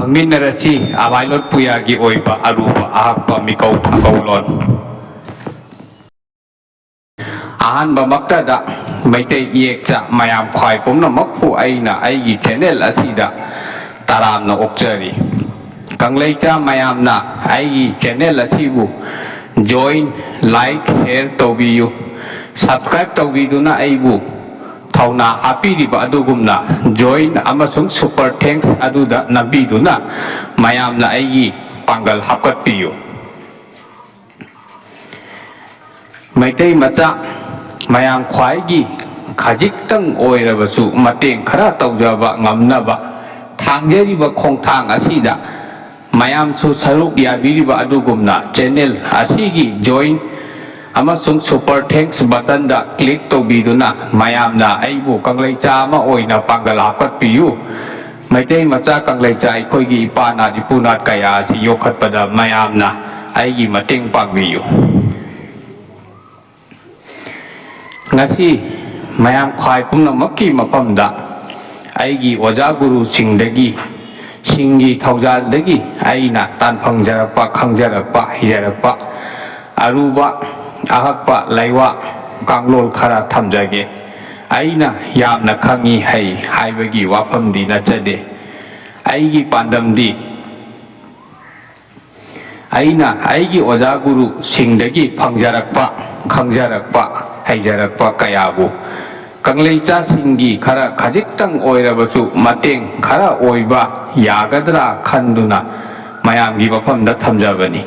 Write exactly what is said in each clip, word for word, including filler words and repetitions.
ꯈꯪꯃꯤꯟꯅꯔꯁꯤ ꯑꯚꯥꯏꯂꯣꯠ ꯄꯨꯌꯥꯒꯤ ꯑꯣꯏꯕ ꯑꯔꯨꯕ ꯑꯍꯛꯄ ꯃꯤꯀꯧ ꯊꯥꯀꯧꯂꯣꯟ꯫ ꯑꯍꯥꯟꯕꯃꯛꯇꯗ ꯃꯩꯇꯩ ꯏꯌꯦꯛꯆꯥ ꯃꯌꯥꯝ ꯈ꯭ꯋꯥꯏ ꯄꯨꯝꯅꯃꯛꯄꯨ ꯑꯩꯅ ꯑꯩꯒꯤ channel ꯑꯁꯤꯗ ꯇꯔꯥꯝꯅ ꯑꯣꯛꯆꯔꯤ꯫ ꯀꯪꯂꯩꯆꯥ ꯃꯌꯥꯝꯅ ꯑꯩꯒꯤ channel ꯑꯁꯤꯕꯨ join, like, share ꯇꯧꯕꯤꯌꯨ꯫ Subscribe ꯇꯧꯕꯤꯗꯨꯅ ꯑꯩꯕꯨ ꯊꯧꯅꯥ ꯍꯥꯞꯄꯤꯔꯤꯕ ꯑꯗꯨꯒꯨꯝꯅ join ꯑꯃꯁꯨꯡ super thanks ꯑꯗꯨꯗ ꯅꯝꯕꯤꯗꯨꯅ ꯃꯌꯥꯝꯅ ꯑꯩꯒꯤ ꯄꯥꯡꯒꯜ ꯍꯥꯞꯀꯠꯄꯤꯌꯨ꯫ ꯃꯩꯇꯩ ꯃꯆꯥ ꯃꯌꯥꯝ ꯈ꯭ꯋꯥꯏꯒꯤ ꯈꯖꯤꯛꯇꯪ ꯑꯣꯏꯔꯕꯁꯨ ꯃꯇꯦꯡ ꯈꯔ ꯇꯧꯖꯕ ꯉꯝꯅꯕ ꯊꯥꯡꯖꯔꯤꯕ ꯈꯣꯡꯊꯥꯡ ꯑꯁꯤꯗ ꯃꯌꯥꯝꯁꯨ ꯁꯔꯨꯛ ꯌꯥꯕꯤꯔꯤꯕ ꯑꯗꯨꯒꯨꯝꯅ channel ꯑꯁꯤꯒꯤ join ꯑꯃꯁꯨꯡ super thanks buttonꯗ click ꯇꯧꯕꯤꯗꯨꯅ ꯃꯌꯥꯝꯅ ꯑꯩꯕꯨ ꯀꯪꯂꯩꯆꯥ ꯑꯃ ꯑꯣꯏꯅ ꯄꯥꯡꯒꯜ ꯍꯥꯞꯀꯠꯄꯤꯌꯨ꯫ ꯃꯩꯇꯩ ꯃꯆꯥ ꯀꯪꯂꯩꯆꯥ ꯑꯩꯈꯣꯏꯒꯤ ꯏꯄꯥꯅꯥꯠ ꯏꯄꯨꯅꯥꯠ ꯀꯌꯥ ꯑꯁꯤ ꯌꯣꯛꯈꯠꯄꯗ ꯃꯌꯥꯝꯅ ꯑꯩꯒꯤ ꯃꯇꯦꯡ ꯄꯥꯡꯕꯤꯌꯨ꯫ ꯉꯁꯤ ꯃꯌꯥꯝ ꯈ꯭ꯋꯥꯏ ꯄꯨꯝꯅꯃꯛꯀꯤ ꯃꯐꯝꯗ ꯑꯩꯒꯤ ꯑꯣꯖꯥ ꯒꯨꯔꯨꯁꯤꯡꯗꯒꯤ, ꯁꯤꯡꯒꯤ ꯊꯧꯖꯥꯜꯗꯒꯤ ꯑꯩꯅ ꯇꯥꯟ ꯐꯪꯖꯔꯛꯄ, ꯈꯪꯖꯔꯛꯄ, ꯍꯩꯖꯔꯛꯄ ꯑꯔꯨꯕ ꯑꯍꯛꯄ ꯂꯩꯋꯥ ꯀꯥꯡꯂꯣꯟ ꯈꯔ ꯊꯝꯖꯒꯦ꯫ ꯑꯩꯅ ꯌꯥꯝꯅ ꯈꯪꯏ ꯍꯩ ꯍꯥꯏꯕꯒꯤ ꯋꯥꯐꯝꯗꯤ ꯅꯠꯆꯗꯦ꯫ ꯑꯩꯒꯤ ꯄꯥꯟꯗꯝꯗꯤ ꯑꯩꯅ ꯑꯩꯒꯤ ꯑꯣꯖꯥ ꯒꯨꯔꯨꯁꯤꯡꯗꯒꯤ ꯐꯪꯖꯔꯛꯄ, ꯈꯪꯖꯔꯛꯄ, ꯍꯩꯖꯔꯛꯄ ꯀꯌꯥꯕꯨ ꯀꯪꯂꯩꯆꯥꯁꯤꯡꯒꯤ ꯈꯔ ꯈꯖꯤꯛꯇꯪ ꯑꯣꯏꯔꯕꯁꯨ ꯃꯇꯦꯡ ꯈꯔ ꯑꯣꯏꯕ ꯌꯥꯒꯗ꯭ꯔꯥ ꯈꯟꯗꯨꯅ ꯃꯌꯥꯝꯒꯤ ꯃꯐꯝꯗ ꯊꯝꯖꯕꯅꯤ꯫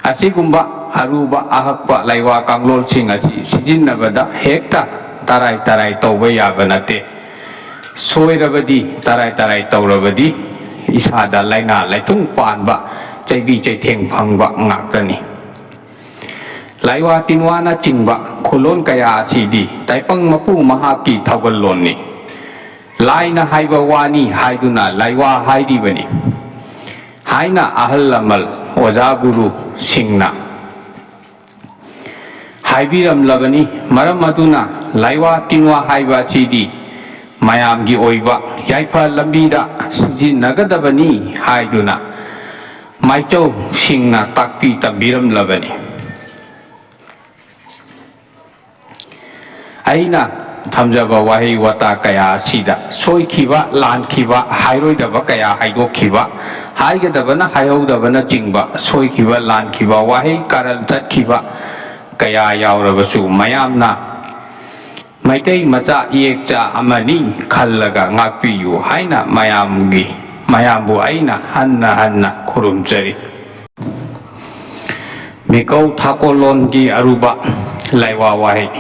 ꯑꯁꯤꯒꯨꯝꯕ ꯑꯔꯨꯕ ꯑꯍꯛꯄ ꯂꯩꯋꯥ ꯀꯥꯡꯂꯣꯟꯁꯤꯡ ꯑꯁꯤ ꯁꯤꯖꯤꯟꯅꯕꯗ ꯍꯦꯛꯇ ꯇꯔꯥꯏ ꯇꯔꯥꯏ ꯇꯧꯕ ꯌꯥꯕ ꯅꯠꯇꯦ꯫ ꯁꯣꯏꯔꯕꯗꯤ, ꯇꯔꯥꯏ ꯇꯔꯥꯏ ꯇꯧꯔꯕꯗꯤ ꯏꯁꯥꯗ ꯂꯥꯏꯅꯥ ꯂꯥꯏꯊꯨꯡ ꯄꯥꯟꯕ, ꯆꯩꯕꯤ ꯆꯩꯊꯦꯡ ꯐꯪꯕ ꯉꯥꯛꯇꯅꯤ꯫ ꯂꯥꯏꯋꯥ ꯇꯤꯟꯋꯥꯅꯆꯤꯡꯕ ꯈꯨꯂꯣꯟ ꯀꯌꯥ ꯑꯁꯤꯗꯤ ꯇꯥꯏꯄꯪ ꯃꯄꯨ ꯃꯍꯥꯛꯀꯤ ꯊꯧꯒꯜꯂꯣꯟꯅꯤ꯫ ꯂꯥꯏꯅ ꯍꯥꯏꯕ ꯋꯥꯅꯤ ꯍꯥꯏꯗꯨꯅ ꯂꯥꯏꯋꯥ ꯍꯥꯏꯔꯤꯕꯅꯤ ꯍꯥꯏꯅ ꯑꯍꯜ ꯂꯃꯟ, ꯑꯣꯖꯥ ꯒꯨꯔꯨꯁꯤꯡꯅ ꯍꯥꯏꯕꯤꯔꯝꯂꯕꯅꯤ꯫ ꯃꯔꯝ ꯑꯗꯨꯅ ꯂꯥꯏꯋꯥ ꯇꯤꯟꯋꯥ ꯍꯥꯏꯕ ꯑꯁꯤꯗꯤ ꯃꯌꯥꯝꯒꯤ ꯑꯣꯏꯕ ꯌꯥꯏꯐ ꯂꯝꯕꯤꯗ ꯁꯤꯖꯤꯟꯅꯒꯗꯕꯅꯤ ꯍꯥꯏꯗꯨꯅ ꯃꯥꯏꯆꯧꯁꯤꯡꯅ ꯇꯥꯛꯄꯤ ꯇꯝꯕꯤꯔꯝꯂꯕꯅꯤ꯫ ꯑꯩꯅ ꯊꯝꯖꯕ ꯋꯥꯍꯩ ꯋꯥꯇꯥ ꯀꯌꯥ ꯑꯁꯤꯗ ꯁꯣꯏꯈꯤꯕ, ꯂꯥꯟꯈꯤꯕ, ꯍꯥꯏꯔꯣꯏꯗꯕ ꯀꯌꯥ ꯍꯥꯏꯗꯣꯛꯈꯤꯕ, ꯍꯥꯏꯒꯗꯕꯅ ꯍꯥꯏꯍꯧꯗꯕꯅꯆꯤꯡꯕ ꯁꯣꯏꯈꯤꯕ, ꯂꯥꯟꯈꯤꯕ, ꯋꯥꯍꯩ ꯀꯥꯔꯟ ꯆꯠꯈꯤꯕ ꯀꯌꯥ ꯌꯥꯎꯔꯕꯁꯨ, ꯃꯌꯥꯝꯅ ꯃꯩꯇꯩ ꯃꯆꯥ ꯏꯌꯦꯛꯆꯥ ꯑꯃꯅꯤ ꯈꯜꯂꯒ ꯉꯥꯛꯄꯤꯌꯨ ꯍꯥꯏꯅ ꯃꯌꯥꯝꯒꯤ, ꯃꯌꯥꯝꯕꯨ ꯑꯩꯅ ꯍꯟꯅ ꯍꯟꯅ ꯈꯨꯔꯨꯝꯖꯔꯤ꯫ ꯃꯤꯀꯧ ꯊꯥꯀꯣꯜꯂꯣꯟꯒꯤ ꯑꯔꯨꯕ ꯂꯥꯏꯋꯥ ꯋꯥꯍꯩ꯫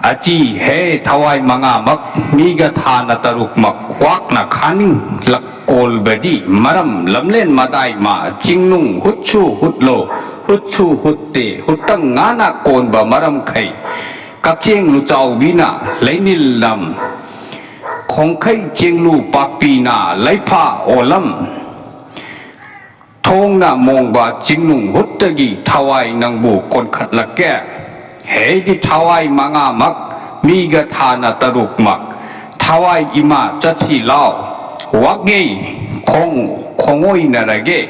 ꯑꯆꯤ ꯍꯦ ꯊꯋꯥꯏ ꯃꯉꯥꯃꯛ, ꯃꯤꯒ ꯊꯥꯅ ꯇꯔꯨꯛꯃꯛ, ꯋꯥꯛꯅ ꯈꯥꯅꯤꯡ ꯂꯛ ꯀꯣꯜꯕꯗꯤ ꯃꯔꯝ, ꯂꯝꯂꯦꯟ ꯃꯗꯥꯏ ꯃꯥ, ꯆꯤꯡꯅꯨꯡ ꯍꯨꯠꯁꯨ ꯍꯨꯠꯂꯣ, ꯍꯨꯠꯁꯨ ꯍꯨꯠꯇꯦ, ꯍꯨꯠꯇꯪ ꯉꯥꯅ ꯀꯣꯟꯕ ꯃꯔꯝꯈꯩ, ꯀꯛꯆꯦꯡ ꯂꯨꯆꯥꯎꯕꯤꯅ ꯂꯩꯅꯤꯜ ꯂꯝ, ꯈꯣꯡꯈꯩ ꯆꯦꯡꯂꯨ ꯄꯥꯛꯄꯤꯅ ꯂꯩꯐꯥ ꯑꯣꯂꯝ, ꯊꯣꯡꯅ ꯃꯣꯡꯕ ꯆꯤꯡꯅꯨꯡ ꯍꯨꯠꯇꯒꯤ ꯊꯋꯥꯏ ꯅꯪꯕꯨ ꯀꯣꯟꯈꯠꯂꯛꯀꯦ꯫ ꯍꯦꯗꯤ ꯊꯋꯥꯏ ꯃꯉꯥꯃꯛ, ꯃꯤꯒ ꯊꯥꯅ ꯇꯔꯨꯛꯃꯛ, ꯊꯋꯥꯏ ꯏꯃꯥ ꯆꯠꯁꯤ ꯂꯥꯎ꯫ ꯋꯥꯒꯩ ꯈꯣꯡ-, ꯈꯣꯡꯑꯣꯏꯅꯔꯒꯦ,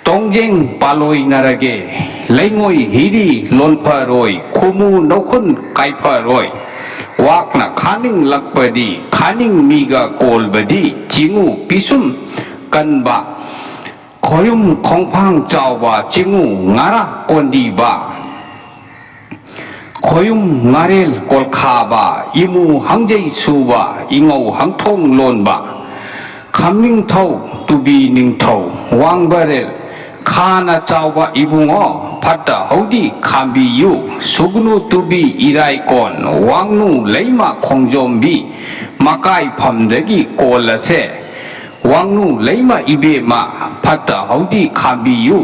ꯇꯣꯡꯖꯦꯡ ꯄꯥꯂꯣꯏꯅꯔꯒꯦ, ꯂꯩꯉꯣꯏ ꯍꯤꯔꯤ ꯂꯣꯟꯐꯔꯣꯏ, ꯈꯨꯃꯨ ꯅꯧꯈꯨꯟ ꯀꯥꯏꯐꯔꯣꯏ꯫ ꯋꯥꯛꯅ ꯈꯥꯅꯤꯡꯂꯛꯄꯗꯤ, ꯈꯥꯅꯤꯡ ꯃꯤꯒ ꯀꯣꯜꯕꯗꯤ, ꯆꯤꯡꯉꯨ ꯄꯤꯁꯨꯝ ꯀꯟꯕ, ꯈꯣꯌꯨꯝ ꯈꯣꯡꯐꯥꯡ ꯆꯥꯎꯕ, ꯆꯤꯡꯉꯨ ꯉꯥꯔꯥ ꯀꯣꯟꯗꯤꯕ, ꯈꯣꯌꯨꯝ ꯉꯥꯔꯦꯜ ꯀꯣꯜꯈꯥꯕ, ꯏꯃꯨ ꯍꯪꯖꯩ ꯁꯨꯕ, ꯏꯉꯧ ꯍꯪꯊꯣꯡ ꯂꯣꯟꯕ, ꯈꯝꯅꯤꯡꯊꯧ ꯇꯨꯕꯤ ꯅꯤꯡꯊꯧ ꯋꯥꯡꯕꯔꯦꯜ, ꯈꯥꯅ ꯆꯥꯎꯕ ꯏꯕꯨꯡꯉꯣ, ꯐꯠꯇ ꯍꯧꯗꯤ ꯈꯥꯝꯕꯤꯌꯨ, ꯁꯨꯒꯅꯨ ꯇꯨꯕꯤ ꯏꯔꯥꯏꯀꯣꯟ, ꯋꯥꯡꯅꯨ ꯂꯩꯃ ꯈꯣꯡꯖꯣꯝꯕꯤ, ꯃꯀꯥꯏꯐꯝꯗꯒꯤ ꯀꯣꯜꯂꯁꯦ꯫ ꯋꯥꯡꯅꯨ ꯂꯩꯃ ꯏꯕꯦꯝꯃ, ꯐꯠꯇ ꯍꯧꯗꯤ ꯈꯥꯝꯕꯤꯌꯨ,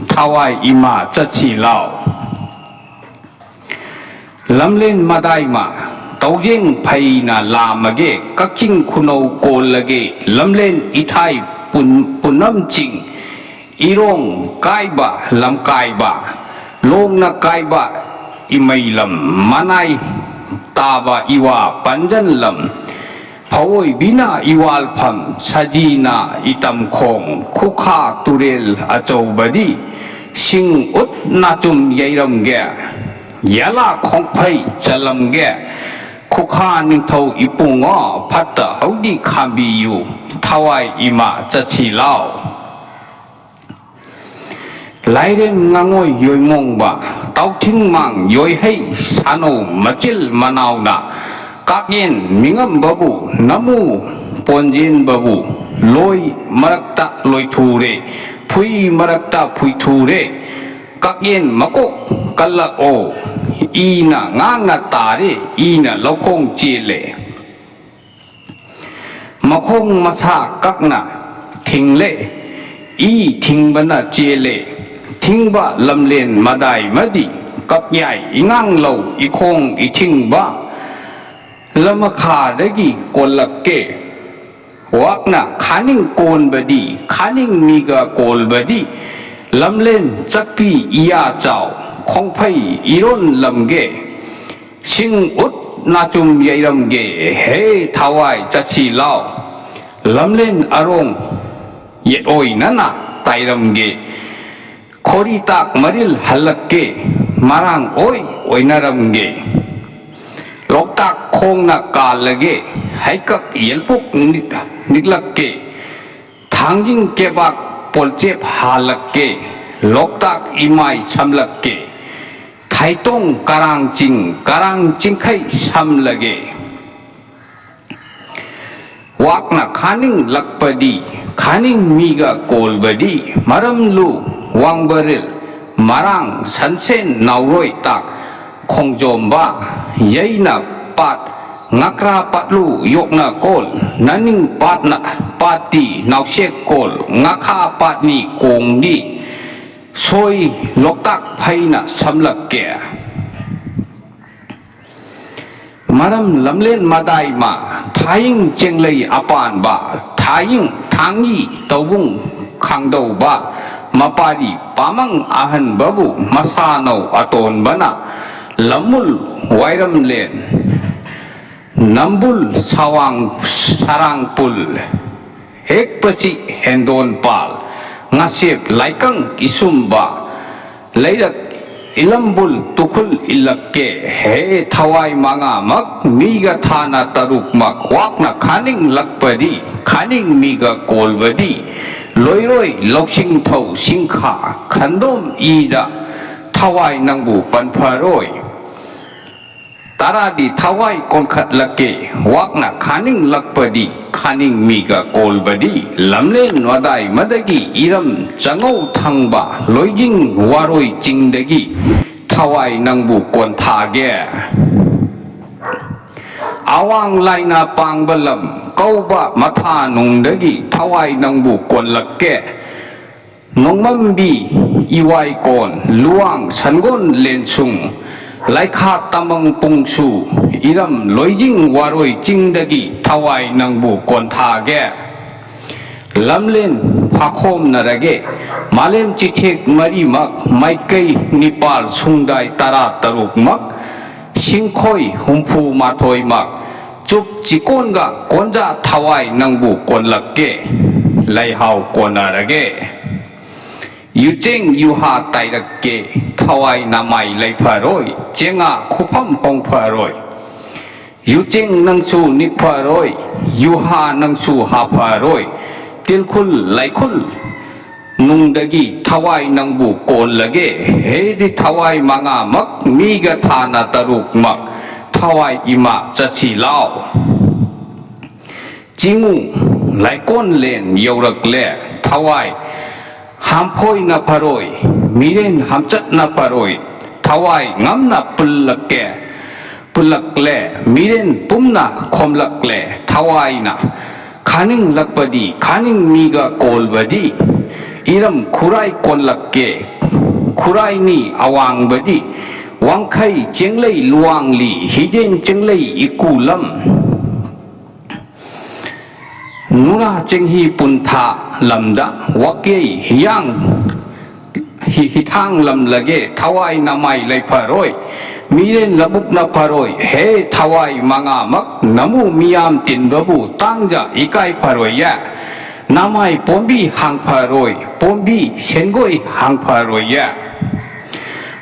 ꯊꯋꯥꯏ ꯏꯃꯥ ꯆꯠꯁꯤ ꯂꯥꯎ꯫ ꯂꯝꯂꯦꯟ ꯃꯗꯥꯏꯃ, ꯇꯧꯖꯦꯡ ꯐꯩꯅ ꯂꯥꯝꯃꯒꯦ, ꯀꯛꯆꯤꯡ ꯈꯨꯅꯧ ꯀꯣꯜꯂꯒꯦ, ꯂꯝꯂꯦꯟ ꯏꯊꯥꯏ ꯄꯨꯟ-, ꯄꯨꯅꯝ ꯆꯤꯡ, ꯏꯔꯣꯡ ꯀꯥꯏꯕ ꯂꯝꯀꯥꯏꯕ, ꯂꯣꯡꯅ ꯀꯥꯏꯕ ꯏꯃꯩ ꯂꯝ, ꯃꯅꯥꯏ ꯇꯥꯕ ꯏꯋꯥ ꯄꯟꯖꯜꯂꯝ꯫ ꯐꯑꯣꯏꯕꯤꯅ ꯏꯋꯥꯜꯐꯝ, ꯁꯖꯤꯅ ꯏꯇꯝꯈꯣꯡ, ꯈꯨꯈꯥ ꯇꯨꯔꯦꯜ ꯑꯆꯧꯕꯗꯤ ꯁꯤꯡ ꯎꯠ ꯅꯥꯆꯨꯝ ꯌꯩꯔꯝꯒꯦ, ꯌꯦꯂꯥ ꯈꯣꯡꯐꯩ ꯆꯜꯂꯝꯒꯦ, ꯈꯨꯈꯥ ꯅꯤꯡꯊꯧ ꯏꯄꯨꯡꯉꯣ ꯐꯠꯇ ꯍꯧꯗꯤ ꯈꯥꯝꯕꯤꯌꯨ, ꯊꯋꯥꯏ ꯏꯃꯥ ꯆꯠꯁꯤ ꯂꯥꯎ꯫ ꯂꯥꯏꯔꯦꯟ ꯉꯥꯉꯣꯏ ꯌꯣꯏꯃꯣꯡꯕ, ꯇꯥꯎꯊꯤꯡ ꯃꯥꯡ ꯌꯣꯏꯍꯩ ꯁꯥꯅꯧ ꯃꯆꯤꯜ ꯃꯅꯥꯎꯅ, ꯀꯥꯛꯌꯦꯟ ꯃꯤꯉꯝꯕꯕꯨ ꯅꯃꯨ ꯄꯣꯟꯖꯦꯟꯕꯕꯨ, ꯂꯣꯏ ꯃꯔꯛꯇ ꯂꯣꯏꯊꯨꯔꯦ, ꯐꯨꯏ ꯃꯔꯛꯇ ꯐꯨꯏꯊꯨꯔꯦ, ꯀꯥꯛꯌꯦꯟ ꯃꯀꯣꯛ ꯀꯜꯂꯛꯑꯣ, ꯏꯅ ꯉꯥꯡꯅ ꯇꯥꯔꯦ, ꯏꯅ ꯂꯧꯈꯣꯡ ꯆꯦꯜꯂꯦ꯫ ꯃꯈꯣꯡ ꯃꯁꯥ ꯀꯛꯅ ꯊꯤꯡꯂꯦ, ꯏ ꯊꯤꯡꯕꯅ ꯆꯦꯜꯂꯦ, ꯊꯤꯡꯕ ꯂꯝꯂꯦꯟ ꯃꯗꯥꯏꯃꯗꯤ ꯀꯛꯌꯥꯏ ꯏꯉꯥꯡꯂꯧ ꯏꯈꯣꯡ ꯏꯊꯤꯡꯕ ꯂꯃꯈꯥꯗꯒꯤ ꯀꯣꯜꯂꯛꯀꯦ꯫ ꯋꯥꯛꯅ ꯈꯥꯅꯤꯡ ꯀꯣꯟꯕꯗꯤ, ꯈꯥꯅꯤꯡ ꯃꯤꯒ ꯀꯣꯜꯕꯗꯤ, ꯂꯝꯂꯦꯟ ꯆꯠꯄꯤ ꯏꯌꯥ ꯆꯥꯎ, ꯈꯣꯡꯐꯩ ꯏꯔꯣꯟ ꯂꯝꯒꯦ, ꯁꯤꯡ ꯎꯠ ꯅꯥꯆꯨꯝ ꯌꯩꯔꯝꯒꯦ, ꯍꯦ ꯊꯋꯥꯏ ꯆꯠꯁꯤ ꯂꯥꯎ꯫ ꯂꯝꯂꯦꯟ ꯑꯔꯣꯡ ꯌꯦꯠꯑꯣꯏꯅꯅ ꯇꯥꯏꯔꯝꯒꯦ, ꯈꯣꯔꯤ ꯇꯥꯛ ꯃꯔꯤꯜ ꯍꯜꯂꯛꯀꯦ, ꯃꯔꯥꯡ ꯑꯣꯏ ꯑꯣꯏꯅꯔꯝꯒꯦ꯫ ꯂꯣꯛꯇꯥꯛ ꯈꯣꯡꯅ ꯀꯥꯜꯂꯒꯦ, ꯍꯩꯀꯛ ꯌꯦꯜꯄꯨꯛ ꯅꯤꯛ-, ꯅꯤꯛꯂꯛꯀꯦ, ꯊꯥꯡꯖꯤꯡ ꯀꯦꯕꯥꯛ ꯄꯣꯜꯆꯦꯞ ꯍꯥꯜꯂꯛꯀꯦ, ꯂꯣꯛꯇꯥꯛ ꯏꯃꯥꯏ ꯁꯝꯂꯛꯀꯦ, ꯊꯩꯇꯣꯡ ꯀꯔꯥꯡ ꯆꯤꯡ, ꯀꯔꯥꯡ ꯆꯤꯡꯈꯩ ꯁꯝꯂꯒꯦ꯫ ꯋꯥꯛꯅ ꯈꯥꯅꯤꯡꯂꯛꯄꯗꯤ, ꯈꯥꯅꯤꯡ ꯃꯤꯒ ꯀꯣꯜꯕꯗꯤ, ꯃꯔꯝꯂꯨ ꯋꯥꯡꯕꯔꯤꯜ, ꯃꯔꯥꯡ ꯁꯟꯁꯦꯟ ꯅꯥꯎꯔꯣꯏ ꯇꯥꯛ, ꯈꯣꯡꯖꯣꯝꯕ ꯌꯩꯅ ꯄꯥꯠ, ꯉꯀ꯭ꯔꯥ ꯄꯥꯠꯂꯨ ꯌꯣꯛꯅ ꯀꯣꯜ, ꯅꯅꯤꯡ ꯄꯥꯠꯅ ꯄꯥꯠꯇꯤ ꯅꯥꯎꯁꯦꯛ ꯀꯣꯜ, ꯉꯥꯈꯥ ꯄꯥꯠꯅꯤ ꯀꯣꯡꯗꯤ ꯁꯣꯏ ꯂꯣꯛꯇꯥꯛ ꯐꯩꯅ ꯁꯝꯂꯛꯀꯦ꯫ ꯃꯔꯝ ꯂꯝꯂꯦꯟ ꯃꯗꯥꯏꯃ ꯊꯥꯌꯤꯡ ꯆꯦꯡꯂꯩ ꯑꯄꯥꯟꯕ, ꯊꯥꯌꯤꯡ ꯊꯥꯡꯒꯤ ꯇꯧꯕꯨꯡ ꯈꯥꯡꯗꯧꯕ, ꯃꯄꯥꯔꯤ ꯄꯥꯃꯪ ꯑꯍꯟꯕꯕꯨ ꯃꯁꯥꯅꯧ ꯑꯇꯣꯟꯕꯅ ꯂꯝꯃꯨꯜ ꯋꯥꯏꯔꯝꯂꯦꯟ, ꯅꯝꯕꯨꯜ ꯁꯋꯥꯡ ꯁꯔꯥꯡꯄꯨꯜ, ꯍꯦꯛꯄꯁꯤ ꯍꯦꯟꯗꯣꯟꯄꯥꯜ, ꯉꯥꯁꯦꯞ ꯂꯥꯏꯀꯪ ꯏꯁꯨꯝꯕ, ꯂꯩꯔꯛ ꯏꯂꯝꯕꯨꯜ ꯇꯨꯈꯨꯜ ꯏꯜꯂꯛꯀꯦ꯫ ꯍꯦ ꯊꯋꯥꯏ ꯃꯉꯥꯃꯛ, ꯃꯤꯒ ꯊꯥꯅ ꯇꯔꯨꯛꯃꯛ, ꯋꯥꯛꯅ ꯈꯥꯅꯤꯡꯂꯛꯄꯗꯤ, ꯈꯥꯅꯤꯡ ꯃꯤꯒ ꯀꯣꯜꯕꯗꯤ, ꯂꯣꯏꯔꯣꯏ ꯂꯧꯁꯤꯡ ꯊꯧ ꯁꯤꯡꯈꯥ ꯈꯟꯗꯣꯝ ꯏꯗ, ꯊꯋꯥꯏ ꯅꯪꯕꯨ ꯄꯟꯐꯔꯣꯏ꯫ ꯇꯔꯥꯗꯤ ꯊꯋꯥꯏ ꯀꯣꯟꯈꯠꯂꯛꯀꯦ, ꯋꯥꯛꯅ ꯈꯥꯅꯤꯡꯂꯛꯄꯗꯤ, ꯈꯥꯅꯤꯡ ꯃꯤꯒ ꯀꯣꯜꯕꯗꯤ, ꯂꯝꯂꯦꯟ ꯋꯥꯗꯥꯏꯃꯗꯒꯤ ꯏꯔꯝ ꯆꯉꯧ ꯊꯪꯕ, ꯂꯣꯏꯖꯤꯡ ꯋꯥꯔꯣꯏ ꯆꯤꯡꯗꯒꯤ ꯊꯋꯥꯏ ꯅꯪꯕꯨ ꯀꯣꯟꯊꯥꯒꯦ꯫ ꯑꯋꯥꯡ ꯂꯥꯏꯅ ꯄꯥꯡꯕ ꯂꯝ ꯀꯧꯕ ꯃꯊꯥ ꯅꯨꯡꯗꯒꯤ ꯊꯋꯥꯏ ꯅꯪꯕꯨ ꯀꯣꯜꯂꯛꯀꯦ꯫ ꯅꯣꯡꯃꯝꯕꯤ ꯏꯋꯥꯏꯀꯣꯟ, ꯂꯨꯋꯥꯡ ꯁꯟꯒꯣꯟ ꯂꯦꯟꯁꯨꯡ, ꯂꯥꯏꯈꯥ ꯇꯃꯪ ꯄꯨꯡꯁꯨ, ꯏꯔꯝ ꯂꯣꯏꯖꯤꯡ ꯋꯥꯔꯣꯏ ꯆꯤꯡꯗꯒꯤ ꯊꯋꯥꯏ ꯅꯪꯕꯨ ꯀꯣꯟꯊꯥꯒꯦ꯫ ꯂꯝꯂꯦꯟ ꯐꯥꯈꯣꯝꯅꯔꯒꯦ, ꯃꯥꯂꯦꯝ ꯆꯤꯊꯦꯛ ꯃꯔꯤꯃꯛ, ꯃꯥꯏꯀꯩ ꯅꯤꯄꯥꯜ ꯁꯨꯡꯗꯥꯏ ꯇꯔꯥ ꯇꯔꯨꯛꯃꯛ, ꯁꯤꯡꯈꯣꯏ ꯍꯨꯝꯐꯨ ꯃꯥꯊꯣꯏꯃꯛ, ꯆꯨꯞ ꯆꯤꯀꯣꯟꯒ ꯀꯣꯟꯖꯥ ꯊꯋꯥꯏ ꯅꯪꯕꯨ ꯀꯣꯟꯂꯛꯀꯦ, ꯂꯩꯍꯥꯎ ꯀꯣꯟꯅꯔꯒꯦ꯫ ꯌꯨꯆꯦꯡ ꯌꯨꯍꯥ ꯇꯥꯏꯔꯛꯀꯦ, ꯊꯋꯥꯏ ꯅꯃꯥꯏ ꯂꯩꯐꯔꯣꯏ, ꯆꯦꯡꯉꯥ ꯈꯨꯐꯝ ꯍꯣꯡꯐꯔꯣꯏ꯫ ꯌꯨꯆꯦꯡ ꯅꯪꯁꯨ ꯅꯤꯛꯐꯔꯣꯏ, ꯌꯨꯍꯥ ꯅꯪꯁꯨ ꯍꯥꯐꯔꯣꯏ, ꯇꯤꯜꯈꯨꯜ ꯂꯥꯏꯈꯨꯜ ꯅꯨꯡꯗꯒꯤ ꯊꯋꯥꯏ ꯅꯪꯕꯨ ꯀꯣꯜꯂꯒꯦ꯫ ꯍꯦꯗꯤ ꯊꯋꯥꯏ ꯃꯉꯥꯃꯛ, ꯃꯤꯒ ꯊꯥꯅ ꯇꯔꯨꯛꯃꯛ, ꯊꯋꯥꯏ ꯏꯃꯥ ꯆꯠꯁꯤ ꯂꯥꯎ꯫ ꯆꯤꯡꯉꯨ ꯂꯥꯏꯀꯣꯟꯂꯦꯟ ꯌꯧꯔꯛꯂꯦ, ꯊꯋꯥꯏ ꯍꯥꯝꯐꯣꯏꯅ ꯐꯔꯣꯏ, ꯃꯤꯔꯦꯟ ꯍꯥꯝꯆꯠꯅ ꯐꯔꯣꯏ, ꯊꯋꯥꯏ ꯉꯝꯅ ꯄꯨꯜꯂꯛꯀꯦ꯫ ꯄꯨꯜꯂꯛꯂꯦ, ꯃꯤꯔꯦꯟ ꯄꯨꯝꯅ ꯈꯣꯝꯂꯛꯂꯦ, ꯊꯋꯥꯏꯅ ꯈꯥꯅꯤꯡꯂꯛꯄꯗꯤ, ꯈꯥꯅꯤꯡ ꯃꯤꯒ ꯀꯣꯜꯕꯗꯤ, ꯏꯔꯝ ꯈꯨꯔꯥꯏ ꯀꯣꯜꯂꯛꯀꯦ꯫ ꯈꯨꯔꯥꯏꯅꯤ ꯑꯋꯥꯡꯕꯗꯤ, ꯋꯥꯡꯈꯩ ꯆꯦꯡꯂꯩ ꯂꯨꯋꯥꯡꯂꯤ, ꯍꯤꯗꯦꯟ ꯆꯦꯡꯂꯩ ꯏꯀꯨꯂꯝ꯫ ꯅꯨꯔꯥ ꯆꯦꯡꯍꯤ ꯄꯨꯟꯊꯥ ꯂꯝꯗ ꯋꯥꯀꯩ ꯍꯤꯌꯥꯡ ꯍꯤ-, ꯍꯤꯊꯥꯡ ꯂꯝꯂꯒꯦ, ꯊꯋꯥꯏ ꯅꯃꯥꯏ ꯂꯩꯐꯔꯣꯏ꯫ ꯃꯤꯔꯦꯟ ꯂꯧꯕꯨꯛꯅ ꯐꯔꯣꯏ, ꯍꯦ ꯊꯋꯥꯏ ꯃꯉꯥꯃꯛ, ꯅꯃꯨ ꯃꯤꯌꯥꯝ ꯇꯤꯟꯕꯕꯨ ꯇꯥꯡꯖ ꯏꯀꯥꯏ ꯐꯔꯣꯏꯌꯦ꯫ ꯅꯃꯥꯏ ꯄꯣꯝꯕꯤ ꯍꯥꯡꯐꯔꯣꯏ, ꯄꯣꯝꯕꯤ ꯁꯦꯟꯒꯣꯏ ꯍꯥꯡꯐꯔꯣꯏꯌꯦ꯫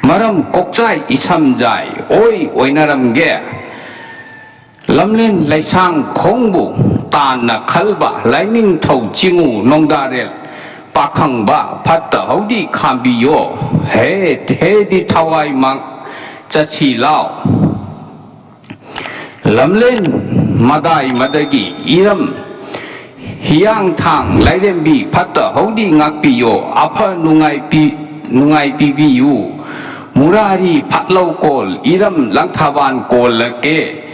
ꯃꯔꯝ ꯀꯣꯛꯆꯥꯏ ꯏꯁꯝꯖꯥꯏ ꯑꯣꯏ ꯑꯣꯏꯅꯔꯝꯒꯦ꯫ ꯂꯝꯂꯦꯟ ꯂꯩꯁꯥꯡ ꯈꯣꯡꯕꯨ ꯇꯥꯟꯅ ꯈꯜꯕ, ꯂꯥꯏꯅꯤꯡꯊꯧ ꯆꯤꯡꯉꯨ ꯅꯣꯡꯗꯥꯔꯦꯜ ꯄꯥꯈꯪꯕ, ꯐꯠꯇ ꯍꯧꯗꯤ ꯈꯥꯝꯕꯤꯌꯣ꯫ ꯍꯦ, ꯍꯦꯗꯤ ꯊꯋꯥꯏ ꯃꯥꯡ ꯆꯠꯁꯤ ꯂꯥꯎ꯫ ꯂꯝꯂꯦꯟ ꯃꯗꯥꯏ ꯃꯗꯒꯤ ꯏꯔꯝ ꯍꯤꯌꯥꯡꯊꯥꯡ ꯂꯥꯏꯔꯦꯝꯕꯤ, ꯐꯠꯇ ꯍꯧꯗꯤ ꯉꯥꯛꯄꯤꯌꯣ, ꯑꯐ ꯅꯨꯡꯉꯥꯏ ꯄꯤ-, ꯅꯨꯡꯉꯥꯏ ꯄꯤꯕꯤꯌꯨ꯫ ꯃꯨꯔꯥꯔꯤ ꯐꯥꯠꯂꯧ ꯀꯣꯜ, ꯏꯔꯝ ꯂꯪꯊꯥꯕꯥꯟ ꯀꯣꯜꯂꯛꯀꯦ꯫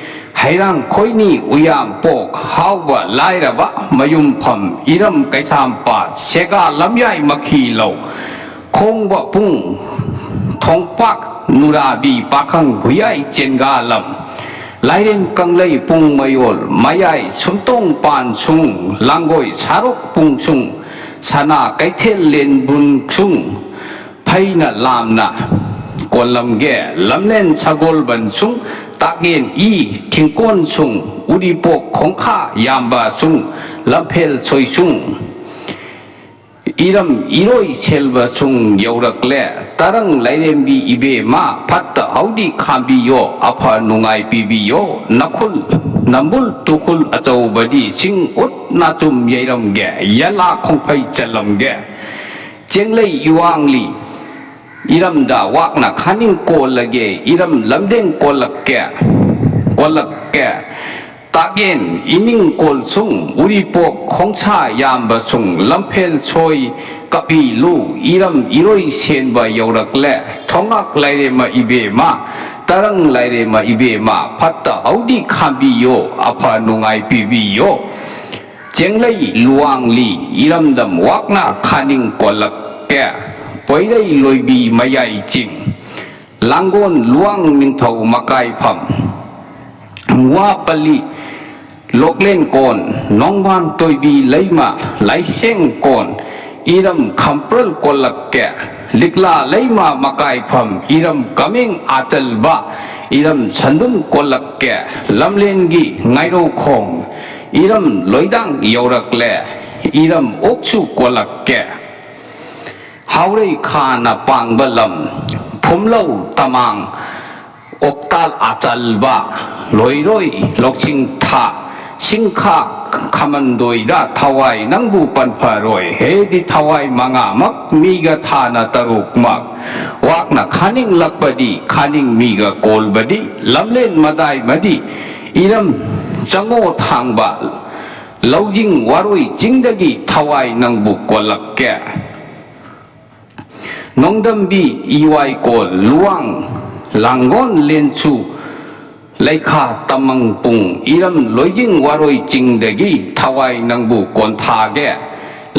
ꯍꯩꯔꯥꯡ ꯈꯣꯏꯅꯤ ꯎꯌꯥꯝꯄꯣꯛ, ꯍꯥꯎꯕ ꯂꯥꯏꯔꯕ ꯃꯌꯨꯝꯐꯝ, ꯏꯔꯝ ꯀꯩꯁꯥꯝꯄꯥꯠ, ꯁꯦꯒꯥ ꯂꯝꯌꯥꯏ ꯃꯈꯤ ꯂꯧ, ꯈꯣꯡꯕ ꯄꯨꯡ ꯊꯣꯡꯄꯥꯛ ꯅꯨꯔꯥꯕꯤ, ꯄꯥꯈꯪ ꯍꯨꯌꯥꯏ ꯆꯦꯟꯒꯥꯂꯝ, ꯂꯥꯏꯔꯦꯟ ꯀꯪꯂꯩ ꯄꯨꯡ ꯃꯌꯣꯜ, ꯃꯌꯥꯏ ꯁꯨꯝꯇꯣꯡ ꯄꯥꯟ ꯁꯨꯡ, ꯂꯥꯡꯒꯣꯏ ꯁꯥꯔꯣꯛ ꯄꯨꯡ ꯁꯨꯡ, ꯁꯅꯥ ꯀꯩꯊꯦꯜ ꯂꯦꯟꯕꯨꯟ ꯁꯨꯡ, ꯐꯩꯅ ꯂꯥꯝꯅ ꯀꯣꯜꯂꯝꯒꯦ꯫ ꯂꯝꯂꯦꯟ ꯁꯒꯣꯜꯕꯟ ꯁꯨꯡ, ꯇꯥꯛꯌꯦꯟ ꯏ ꯊꯤꯡꯀꯣꯟ ꯁꯨꯡ, ꯎꯔꯤꯄꯣꯛ ꯈꯣꯡꯈꯥ ꯌꯥꯝꯕ ꯁꯨꯡ, ꯂꯝꯐꯦꯜ ꯁꯣꯏꯁꯨꯡ, ꯏꯔꯝ ꯏꯔꯣꯏ ꯁꯦꯜꯕ ꯁꯨꯡ ꯌꯧꯔꯛꯂꯦ꯫ ꯇꯔꯪ ꯂꯥꯏꯔꯦꯝꯕꯤ ꯏꯕꯦꯝꯃ, ꯐꯠꯇ ꯍꯧꯗꯤ ꯈꯥꯝꯕꯤꯌꯣ, ꯑꯐ ꯅꯨꯡꯉꯥꯏ ꯄꯤꯕꯤꯌꯣ꯫ ꯅꯈꯨꯜ ꯅꯝꯕꯨꯜ ꯇꯨꯈꯨꯜ ꯑꯆꯧꯕꯗꯤ ꯁꯤꯡ ꯎꯠ ꯅꯥꯆꯨꯝ ꯌꯩꯔꯝꯒꯦ, ꯌꯦꯂꯥ ꯈꯣꯡꯐꯩ ꯆꯜꯂꯝꯒꯦ꯫ ꯆꯦꯡꯂꯩ ꯏꯋꯥꯡꯂꯤ ꯏꯔꯝꯗ ꯋꯥꯛꯅ ꯈꯥꯅꯤꯡ ꯀꯣꯜꯂꯒꯦ, ꯏꯔꯝ ꯂꯝꯗꯦꯡ ꯀꯣꯜꯂꯛꯀꯦ, ꯀꯣꯜꯂꯛꯀꯦ꯫ ꯇꯥꯛꯌꯦꯟ ꯏꯅꯤꯡ ꯀꯣꯜꯁꯨꯡ, ꯎꯔꯤꯄꯣꯛ ꯈꯣꯡꯁꯥ ꯌꯥꯝꯕꯁꯨꯡ, ꯂꯝꯐꯦꯜ ꯁꯣꯏ ꯀꯄꯤꯂꯨ, ꯏꯔꯝ ꯏꯔꯣꯏ ꯁꯦꯟꯕ ꯌꯧꯔꯛꯂꯦ꯫ ꯊꯣꯉꯥꯛ ꯂꯥꯏꯔꯦꯝꯃ ꯏꯕꯦꯝꯃ, ꯇꯔꯪ ꯂꯥꯏꯔꯦꯝꯃ ꯏꯕꯦꯝꯃ, ꯐꯠꯇ ꯍꯧꯗꯤ ꯈꯥꯝꯕꯤꯌꯣ, ꯑꯐ ꯅꯨꯡꯉꯥꯏ ꯄꯤꯕꯤꯌꯣ꯫ ꯆꯦꯡꯂꯩ ꯂꯨꯋꯥꯡꯂꯤ ꯏꯔꯝꯗꯝ ꯋꯥꯛꯅ ꯈꯥꯅꯤꯡ ꯀꯣꯜꯂꯛꯀꯦ꯫ ꯄꯣꯏꯔꯩ ꯂꯣꯏꯕꯤ ꯃꯌꯥꯏ ꯆꯤꯡ, ꯂꯥꯡꯒꯣꯜ ꯂꯨꯋꯥꯡ ꯅꯤꯡꯊꯧ ꯃꯀꯥꯏꯐꯝ, ꯃꯨꯋꯥꯄꯜꯂꯤ ꯂꯣꯛꯂꯦꯟ ꯀꯣꯟ, ꯅꯣꯡꯕꯥꯟ ꯇꯣꯏꯕꯤ ꯂꯩꯃ ꯂꯥꯏꯁꯦꯡ ꯀꯣꯟ, ꯏꯔꯝ ꯈꯝꯄ꯭ꯔꯜ ꯀꯣꯜꯂꯛꯀꯦ꯫ ꯂꯤꯛꯂꯥ ꯂꯩꯃ ꯃꯀꯥꯏꯐꯝ ꯏꯔꯝ ꯀꯃꯦꯡ ꯑꯆꯜꯕ, ꯏꯔꯝ ꯁꯟꯗꯨꯝ ꯀꯣꯜꯂꯛꯀꯦ꯫ ꯂꯝꯂꯦꯟꯒꯤ ꯉꯥꯏꯔꯧꯈꯣꯡ ꯏꯔꯝ ꯂꯣꯏꯗꯥꯡ ꯌꯧꯔꯛꯂꯦ, ꯏꯔꯝ ꯑꯣꯛꯁꯨ ꯀꯣꯜꯂꯛꯀꯦ꯫ ꯍꯥꯎꯔꯩ ꯈꯥꯅ ꯄꯥꯡꯕ ꯂꯝ, ꯐꯨꯝꯂꯧ ꯇꯃꯥꯡ, ꯑꯣꯛꯇꯥꯜ ꯑꯆꯜꯕ, ꯂꯣꯏꯔꯣꯏ ꯂꯧꯁꯤꯡ ꯊꯥ, ꯁꯤꯡꯈꯥ ꯈꯥꯃꯟꯗꯣꯏꯗ ꯊꯋꯥꯏ ꯅꯪꯕꯨ ꯄꯟꯐꯔꯣꯏ꯫ ꯍꯦꯗꯤ ꯊꯋꯥꯏ ꯃꯉꯥꯃꯛ ꯃꯤꯒ ꯊꯥꯅ ꯇꯔꯨꯛꯃꯛ꯫ ꯋꯥꯛꯅ ꯈꯥꯅꯤꯡꯂꯛꯄꯗꯤ ꯈꯥꯅꯤꯡ ꯃꯤꯒ ꯀꯣꯜꯕꯗꯤ ꯂꯝꯂꯦꯟ ꯃꯗꯥꯏꯃꯗꯤ ꯏꯔꯝ ꯆꯪꯉꯣ ꯊꯥꯡꯕ ꯂꯧꯖꯤꯡ ꯋꯥꯔꯣꯏ ꯆꯤꯡꯗꯒꯤ ꯊꯋꯥꯏ ꯅꯪꯕꯨ ꯀꯣꯜꯂꯛꯀꯦ꯫ ꯅꯣꯡꯗꯝꯕꯤ ꯏꯋꯥꯏꯀꯣꯜ ꯂꯨꯋꯥꯡ ꯂꯥꯡꯒꯣꯟ ꯂꯦꯟꯁꯨ ꯂꯩꯈꯥ ꯇꯃꯪ ꯄꯨꯡ ꯏꯔꯝ ꯂꯣꯏꯖꯤꯡ ꯋꯥꯔꯣꯏ ꯆꯤꯡꯗꯒꯤ ꯊꯋꯥꯏ ꯅꯪꯕꯨ ꯀꯣꯟꯊꯥꯒꯦ꯫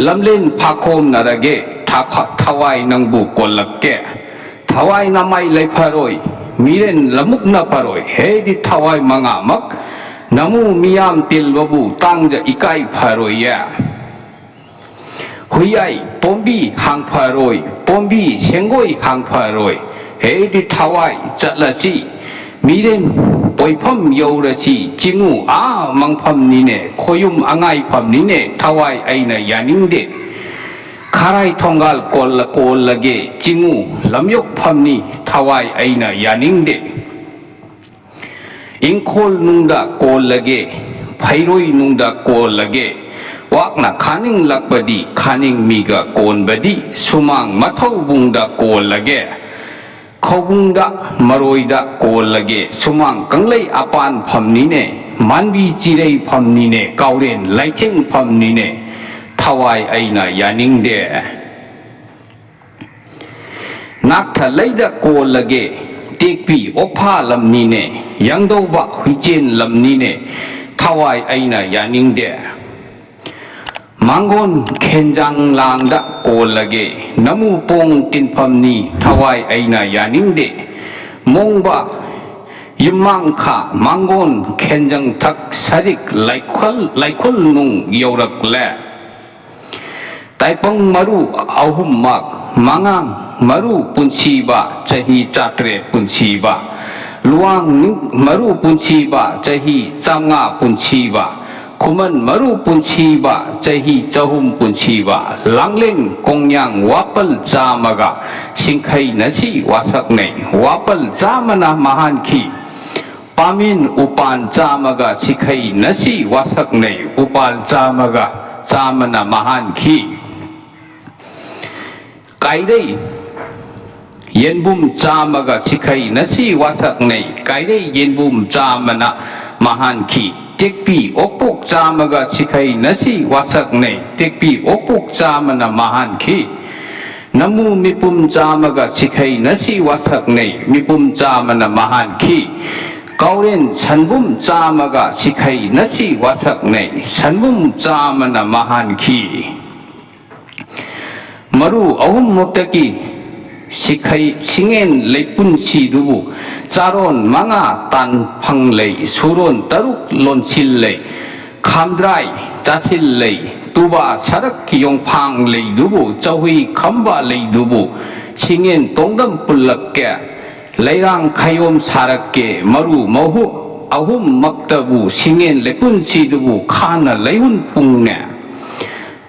ꯂꯝꯂꯦꯟ ꯐꯥꯈꯣꯝꯅꯔꯒꯦ ꯊꯥꯈ-, ꯊꯋꯥꯏ ꯅꯪꯕꯨ ꯀꯣꯜꯂꯛꯀꯦ꯫ ꯊꯋꯥꯏ ꯅꯃꯥꯏ ꯂꯩꯐꯔꯣꯏ, ꯃꯤꯔꯦꯟ ꯂꯃꯨꯛꯅ ꯐꯔꯣꯏ, ꯍꯦꯗꯤ ꯊꯋꯥꯏ ꯃꯉꯥꯃꯛ ꯅꯃꯨ ꯃꯤꯌꯥꯝ ꯇꯤꯜꯕꯕꯨ ꯇꯥꯡꯖ ꯏꯀꯥꯏ ꯐꯔꯣꯏꯌꯦ꯫ ꯍꯨꯏꯌꯥꯏ ꯄꯣꯝꯕꯤ ꯍꯥꯡꯐꯔꯣꯏ, ꯄꯣꯝꯕꯤ ꯁꯦꯡꯒꯣꯏ ꯍꯥꯡꯐꯔꯣꯏ꯫ ꯍꯦꯗꯤ ꯊꯋꯥꯏ ꯆꯠꯂꯁꯤ꯫ ꯃꯤꯔꯦꯟ ꯄꯣꯏꯐꯝ ꯌꯧꯔꯁꯤ꯫ ꯆꯤꯡꯉꯨ ꯑꯥ ꯃꯪꯐꯝꯅꯤꯅꯦ, ꯈꯣꯌꯨꯝ ꯑꯉꯥꯏꯐꯝꯅꯤꯅꯦ, ꯊꯋꯥꯏ ꯑꯩꯅ ꯌꯥꯅꯤꯡꯗꯦ꯫ ꯈꯥꯔꯥꯏ ꯊꯣꯡꯒꯥꯜ ꯀꯣꯜꯂ ꯀꯣꯜꯂꯒꯦ, ꯆꯤꯡꯉꯨ ꯂꯝꯌꯣꯛꯐꯝꯅꯤ, ꯊꯋꯥꯏ ꯑꯩꯅ ꯌꯥꯅꯤꯡꯗꯦ꯫ ꯏꯪꯈꯣꯜ ꯅꯨꯡꯗ ꯀꯣꯜꯂꯒꯦ, ꯐꯩꯔꯣꯏ ꯅꯨꯡꯗ ꯀꯣꯜꯂꯒꯦ, ꯋꯥꯛꯅ ꯈꯥꯅꯤꯡꯂꯛꯄꯗꯤ ꯈꯥꯅꯤꯡ ꯃꯤꯒ ꯀꯣꯟꯕꯗꯤ ꯁꯨꯃꯥꯡ ꯃꯊꯧꯕꯨꯡꯗ ꯀꯣꯜꯂꯒꯦ, ꯈꯧꯕꯨꯡꯗ ꯃꯔꯣꯏꯗ ꯀꯣꯜꯂꯒꯦ, ꯁꯨꯃꯥꯡ ꯀꯪꯂꯩ ꯑꯄꯥꯟ ꯐꯝꯅꯤꯅꯦ, ꯃꯥꯟꯕꯤ ꯆꯤꯔꯩ ꯐꯝꯅꯤꯅꯦ, ꯀꯥꯎꯔꯦꯟ ꯂꯩꯊꯦꯡ ꯐꯝꯅꯤꯅꯦ, ꯊꯋꯥꯏ ꯑꯩꯅ ꯌꯥꯅꯤꯡꯗꯦ꯫ ꯅꯥꯛꯊ ꯂꯩꯗ ꯀꯣꯜꯂꯒꯦ, ꯇꯦꯛꯄꯤ ꯑꯣꯛꯐꯥ ꯂꯝꯅꯤꯅꯦ, ꯌꯥꯡꯗꯧꯕ ꯍꯨꯏꯆꯦꯟ ꯂꯝꯅꯤꯅꯦ, ꯊꯋꯥꯏ ꯑꯩꯅ ꯌꯥꯅꯤꯡꯗꯦ꯫ ꯃꯥꯡꯒꯣꯟ ꯈꯦꯟꯖꯥꯡ ꯂꯥꯡꯗ ꯀꯣꯜꯂꯒꯦ, ꯅꯃꯨ ꯄꯣꯡ ꯇꯤꯟꯐꯝꯅꯤ, ꯊꯋꯥꯏ ꯑꯩꯅ ꯌꯥꯅꯤꯡꯗꯦ꯫ ꯃꯣꯡꯕ ꯌꯨꯝꯃꯥꯡꯈꯥ ꯃꯥꯡꯒꯣꯟ ꯈꯦꯟꯖꯪ ꯊꯛ ꯁꯔꯤꯛ ꯂꯩꯈꯨꯜ, ꯂꯩꯈꯨꯜ ꯅꯨꯡ ꯌꯧꯔꯛꯂꯦ꯫ ꯇꯥꯏꯄꯪ ꯃꯔꯨ ꯑꯍꯨꯝꯃꯛ, ꯃꯉꯥꯡ ꯃꯔꯨ ꯄꯨꯟꯁꯤꯕ ꯆꯍꯤ ꯆꯥꯇ꯭ꯔꯦꯠ ꯄꯨꯟꯁꯤꯕ, ꯂꯨꯋꯥꯡ ꯅꯤꯡ-, ꯃꯔꯨ ꯄꯨꯟꯁꯤꯕ ꯆꯍꯤ ꯆꯥꯝꯃꯉꯥ ꯄꯨꯟꯁꯤꯕ, ꯈꯨꯃꯟ ꯃꯔꯨ ꯄꯨꯟꯁꯤꯕ ꯆꯍꯤ ꯆꯍꯨꯝ ꯄꯨꯟꯁꯤꯕ, ꯂꯥꯡꯂꯦꯟ ꯀꯣꯡꯌꯥꯡ ꯋꯥꯄꯜ ꯆꯥꯝꯃꯒ ꯁꯤꯡꯈꯩ ꯅꯁꯤ ꯋꯥꯁꯛꯅꯩ, ꯋꯥꯄꯜ ꯆꯥꯝꯃꯅ ꯃꯍꯥꯟꯈꯤ꯫ ꯄꯥꯃꯦꯟ ꯎꯄꯥꯟ ꯆꯥꯝꯃꯒ ꯁꯤꯈꯩ ꯅꯁꯤ ꯋꯥꯁꯛꯅꯩ, ꯎꯄꯥꯜ ꯆꯥꯝꯃꯒ ꯆꯥꯝꯃꯅ ꯃꯍꯥꯟꯈꯤ꯫ ꯀꯥꯏꯔꯩ ꯌꯦꯟꯕꯨꯝ ꯆꯥꯝꯃꯒ ꯁꯤꯈꯩ ꯅꯁꯤ ꯋꯥꯁꯛꯅꯩ, ꯀꯥꯏꯔꯩ ꯌꯦꯟꯕꯨꯝ ꯆꯥꯝꯃꯅ ꯃꯍꯥꯟꯈꯤ꯫ ꯇꯦꯛꯄꯤ ꯑꯣꯛꯄꯣꯛ ꯆꯥꯝꯃꯒ ꯁꯤꯈꯩ ꯅꯁꯤ ꯋꯥꯁꯛꯅꯩ, ꯇꯦꯛꯄꯤ ꯑꯣꯛꯄꯣꯛ ꯆꯥꯝꯃꯅ ꯃꯍꯥꯟꯈꯤ꯫ ꯅꯃꯨ ꯃꯤꯄꯨꯝ ꯆꯥꯝꯃꯒ ꯁꯤꯈꯩ ꯅꯁꯤ ꯋꯥꯁꯛꯅꯩ, ꯃꯤꯄꯨꯝ ꯆꯥꯝꯃꯅ ꯃꯍꯥꯟꯈꯤ꯫ ꯀꯥꯎꯔꯦꯟ ꯁꯟꯕꯨꯝ ꯆꯥꯝꯃꯒ ꯁꯤꯈꯩ ꯅꯁꯤ ꯋꯥꯁꯛꯅꯩ, ꯁꯟꯕꯨꯝ ꯆꯥꯝꯃꯅ ꯃꯍꯥꯟꯈꯤ꯫ ꯃꯔꯨ ꯑꯍꯨꯝꯃꯛꯇꯒꯤ ꯁꯤꯈꯩ ꯁꯤꯡꯉꯦꯟ ꯂꯩꯄꯨꯟꯁꯤꯗꯨꯕꯨ ꯆꯥꯔꯣꯟ ꯃꯉꯥ ꯇꯥꯟꯐꯪ ꯂꯩ, ꯁꯨꯔꯣꯟ ꯇꯔꯨꯛ ꯂꯣꯟꯁꯤꯜ ꯂꯩ, ꯈꯥꯝꯗ꯭ꯔꯥꯏ ꯆꯥꯁꯤꯜ ꯂꯩ, ꯇꯨꯕꯥ ꯁꯔꯛ ꯌꯣꯡꯐꯥꯡ ꯂꯩꯗꯨꯕꯨ, ꯆꯧꯍꯨꯏ ꯈꯝꯕ ꯂꯩꯗꯨꯕꯨ, ꯁꯤꯡꯉꯦꯟ ꯇꯣꯡꯗꯝ ꯄꯨꯜꯂꯛꯀꯦ, ꯂꯩꯔꯥꯡ ꯈꯌꯣꯝ ꯁꯥꯔꯛꯀꯦ, ꯃꯔꯨ ꯃꯍꯨ ꯑꯍꯨꯝꯃꯛꯇꯕꯨ ꯁꯤꯡꯉꯦꯟ ꯂꯩꯄꯨꯟꯁꯤꯗꯨꯕꯨ ꯈꯥꯅ ꯂꯩꯍꯨꯟ ꯄꯨꯡꯅꯦ꯫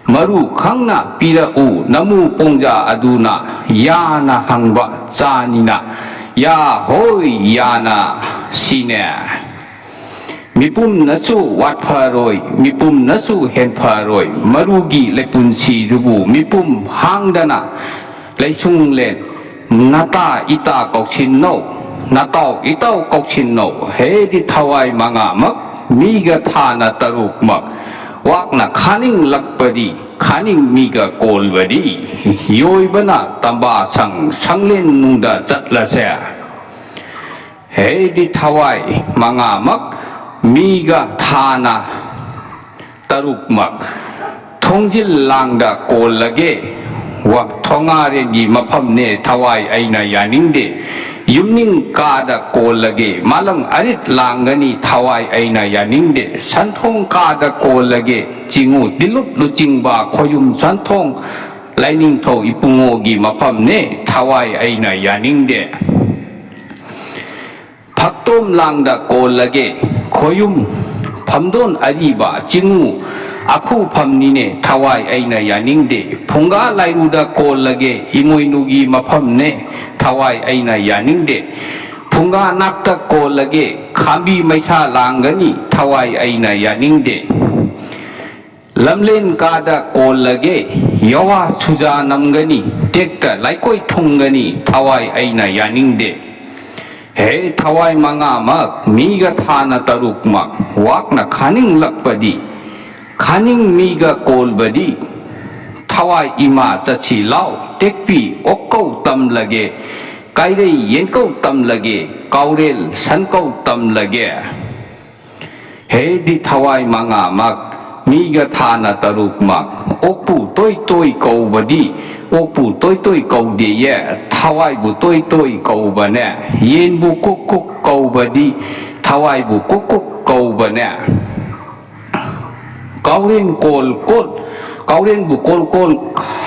ꯃꯔꯨ ꯈꯪꯅ ꯄꯤꯔꯛꯎ ꯅꯃꯨ ꯄꯣꯡꯖꯥ ꯑꯗꯨꯅ, ꯌꯥꯅ ꯍꯪꯕ ꯆꯥꯅꯤꯅ, ꯌꯥ ꯍꯣꯏ ꯌꯥꯅ ꯁꯤꯅꯦ꯫ ꯃꯤꯄꯨꯝꯅꯁꯨ ꯋꯥꯠꯐꯔꯣꯏ, ꯃꯤꯄꯨꯝꯅꯁꯨ ꯍꯦꯟꯐꯔꯣꯏ, ꯃꯔꯨꯒꯤ ꯂꯩꯄꯨꯟꯁꯤꯗꯨꯕꯨ ꯃꯤꯄꯨꯝ ꯍꯥꯡꯗꯅ ꯂꯩꯁꯨꯡꯂꯦꯟ ꯅꯇꯥ ꯏꯇꯥ ꯀꯧꯁꯤꯟꯅꯧ, ꯅꯇꯥꯎ ꯏꯇꯥꯎ ꯀꯧꯁꯤꯟꯅꯧ, ꯍꯦꯗꯤ ꯊꯋꯥꯏ ꯃꯉꯥꯃꯛ, ꯃꯤꯒ ꯊꯥꯅ ꯇꯔꯨꯛꯃꯛ, ꯋꯥꯛꯅ ꯈꯥꯅꯤꯡꯂꯛꯄꯗꯤ ꯈꯥꯅꯤꯡ ꯃꯤꯒ ꯀꯣꯜꯕꯗꯤ, ꯌꯣꯏꯕꯅ ꯇꯝꯕꯥ ꯁꯪ ꯁꯪꯂꯦꯟ ꯅꯨꯡꯗ ꯆꯠꯂꯁꯦ꯫ ꯍꯦꯗꯤ ꯊꯋꯥꯏ ꯃꯉꯥꯃꯛ, ꯃꯤꯒ ꯊꯥꯅ ꯇꯔꯨꯛꯃꯛ, ꯊꯣꯡꯖꯤꯜ ꯂꯥꯡꯗ ꯀꯣꯜꯂꯒꯦ, ꯋꯥ ꯊꯣꯉꯥꯔꯦꯟꯒꯤ ꯃꯐꯝꯅꯦ, ꯊꯋꯥꯏ ꯑꯩꯅ ꯌꯥꯅꯤꯡꯗꯦ꯫ ꯌꯨꯝꯅꯤꯡ ꯀꯥꯗ ꯀꯣꯜꯂꯒꯦ, ꯃꯥꯂꯪ ꯑꯔꯤꯠ ꯂꯥꯡꯒꯅꯤ, ꯊꯋꯥꯏ ꯑꯩꯅ ꯌꯥꯅꯤꯡꯗꯦ꯫ ꯁꯟꯊꯣꯡ ꯀꯥꯗ ꯀꯣꯜꯂꯒꯦ, ꯆꯤꯡꯉꯨ ꯇꯤꯂꯨꯞ ꯂꯨꯆꯤꯡꯕ ꯈꯣꯌꯨꯝ ꯁꯟꯊꯣꯡ ꯂꯥꯏꯅꯤꯡꯊꯧ ꯏꯄꯨꯡꯉꯣꯒꯤ ꯃꯐꯝꯅꯦ, ꯊꯋꯥꯏ ꯑꯩꯅ ꯌꯥꯅꯤꯡꯗꯦ꯫ ꯐꯛꯇꯣꯝ ꯂꯥꯡꯗ ꯀꯣꯜꯂꯒꯦ, ꯈꯣꯌꯨꯝ ꯐꯝꯗꯣꯟ ꯑꯔꯤꯕ ꯆꯤꯡꯉꯨ ꯑꯈꯨ ꯐꯝꯅꯤꯅꯦ, ꯊꯋꯥꯏ ꯑꯩꯅ ꯌꯥꯅꯤꯡꯗꯦ꯫ ꯐꯨꯡꯒꯥ ꯂꯥꯏꯔꯨꯗ ꯀꯣꯜꯂꯒꯦ, ꯏꯃꯣꯏꯅꯨꯒꯤ ꯃꯐꯝꯅꯦ, ꯊꯋꯥꯏ ꯑꯩꯅ ꯌꯥꯅꯤꯡꯗꯦ꯫ ꯐꯨꯡꯒꯥ ꯅꯥꯛꯇ ꯀꯣꯜꯂꯒꯦ, ꯈꯥꯝꯕꯤ ꯃꯩꯁꯥ ꯂꯥꯡꯒꯅꯤ, ꯊꯋꯥꯏ ꯑꯩꯅ ꯌꯥꯅꯤꯡꯗꯦ꯫ ꯂꯝꯂꯦꯟ ꯀꯥꯗ ꯀꯣꯜꯂꯒꯦ, ꯌꯋꯥ ꯁꯨꯖꯥ ꯅꯝꯒꯅꯤ, ꯇꯦꯛꯇ ꯂꯥꯏꯀꯣꯏ ꯊꯨꯡꯒꯅꯤ, ꯊꯋꯥꯏ ꯑꯩꯅ ꯌꯥꯅꯤꯡꯗꯦ꯫ ꯍꯦ ꯊꯋꯥꯏ ꯃꯉꯥꯃꯛ, ꯃꯤꯒ ꯊꯥꯅ ꯇꯔꯨꯛꯃꯛ, ꯋꯥꯛꯅ ꯈꯥꯅꯤꯡꯂꯛꯄꯗꯤ, ꯈꯥꯅꯤꯡ ꯃꯤꯒ ꯀꯣꯜꯕꯗꯤ, ꯊꯋꯥꯏ ꯏꯃꯥ ꯆꯠꯁꯤ ꯂꯥꯎ, ꯇꯦꯛꯄꯤ ꯑꯣꯛꯀꯧ ꯇꯝꯂꯒꯦ, ꯀꯥꯏꯔꯩ ꯌꯦꯟꯀꯧ ꯇꯝꯂꯒꯦ, ꯀꯥꯎꯔꯦꯜ ꯁꯟꯀꯧ ꯇꯝꯂꯒꯦ꯫ ꯍꯦꯗꯤ ꯊꯋꯥꯏ ꯃꯉꯥꯃꯛ, ꯃꯤꯒ ꯊꯥꯅ ꯇꯔꯨꯛꯃꯛ, ꯑꯣꯛꯄꯨ ꯇꯣꯏ ꯇꯣꯏ ꯀꯧꯕꯗꯤ, ꯑꯣꯛꯄꯨ ꯇꯣꯏ ꯇꯣꯏ ꯀꯧꯗꯦꯌꯦ, ꯊꯋꯥꯏꯕꯨ ꯇꯣꯏ ꯇꯣꯏ ꯀꯧꯕꯅꯦ, ꯌꯦꯟꯕꯨ ꯀꯨꯛ ꯀꯨꯛ ꯀꯧꯕꯗꯤ, ꯊꯋꯥꯏꯕꯨ ꯀꯨꯛ ꯀꯨꯛ ꯀꯧꯕꯅꯦ꯫ ꯀꯥꯎꯔꯦꯟ ꯀꯣꯜ ꯀꯣꯜ, ꯀꯥꯎꯔꯦꯟꯕꯨ ꯀꯣꯜ ꯀꯣꯜ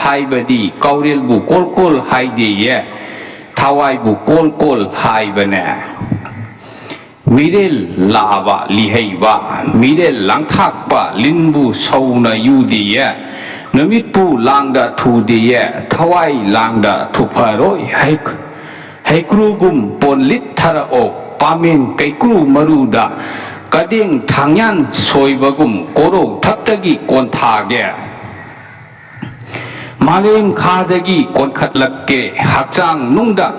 ꯍꯥꯏꯕꯗꯤ, ꯀꯥꯎꯔꯦꯜꯕꯨ ꯀꯣꯜ ꯀꯣꯜ ꯍꯥꯏꯗꯦꯌꯦ, ꯊꯋꯥꯏꯕꯨ ꯀꯣꯜ ꯀꯣꯜ ꯍꯥꯏꯕꯅꯦ꯫ ꯃꯤꯔꯦꯜ ꯂꯥꯕ ꯂꯤꯍꯩꯕ, ꯃꯤꯔꯦꯜ ꯂꯥꯡꯊꯥꯛꯄ ꯂꯤꯟꯕꯨ ꯁꯧꯅ ꯌꯨꯗꯤꯌꯦ, ꯅꯨꯃꯤꯠꯄꯨ ꯂꯥꯡꯗ ꯊꯨꯗꯤꯌꯦ, ꯊꯋꯥꯏ ꯂꯥꯡꯗ ꯊꯨꯐꯔꯣꯏ꯫ ꯍꯩ-, ꯍꯩꯀ꯭ꯔꯨꯒꯨꯝ ꯄꯣꯟꯂꯤꯠ ꯊꯔꯛꯑꯣ, ꯄꯥꯃꯦꯟ ꯀꯩꯀ꯭ꯔꯨ ꯃꯔꯨꯗ ꯀꯗꯦꯡ ꯊꯥꯡꯌꯥꯟ ꯁꯣꯏꯕꯒꯨꯝ ꯀꯣꯔꯧ ꯊꯛꯇꯒꯤ ꯀꯣꯟꯊꯥꯒꯦ꯫ ꯃꯥꯂꯦꯝ ꯈꯥꯗꯒꯤ ꯀꯣꯟꯈꯠꯂꯛꯀꯦ ꯍꯛꯆꯥꯡ ꯅꯨꯡꯗ꯫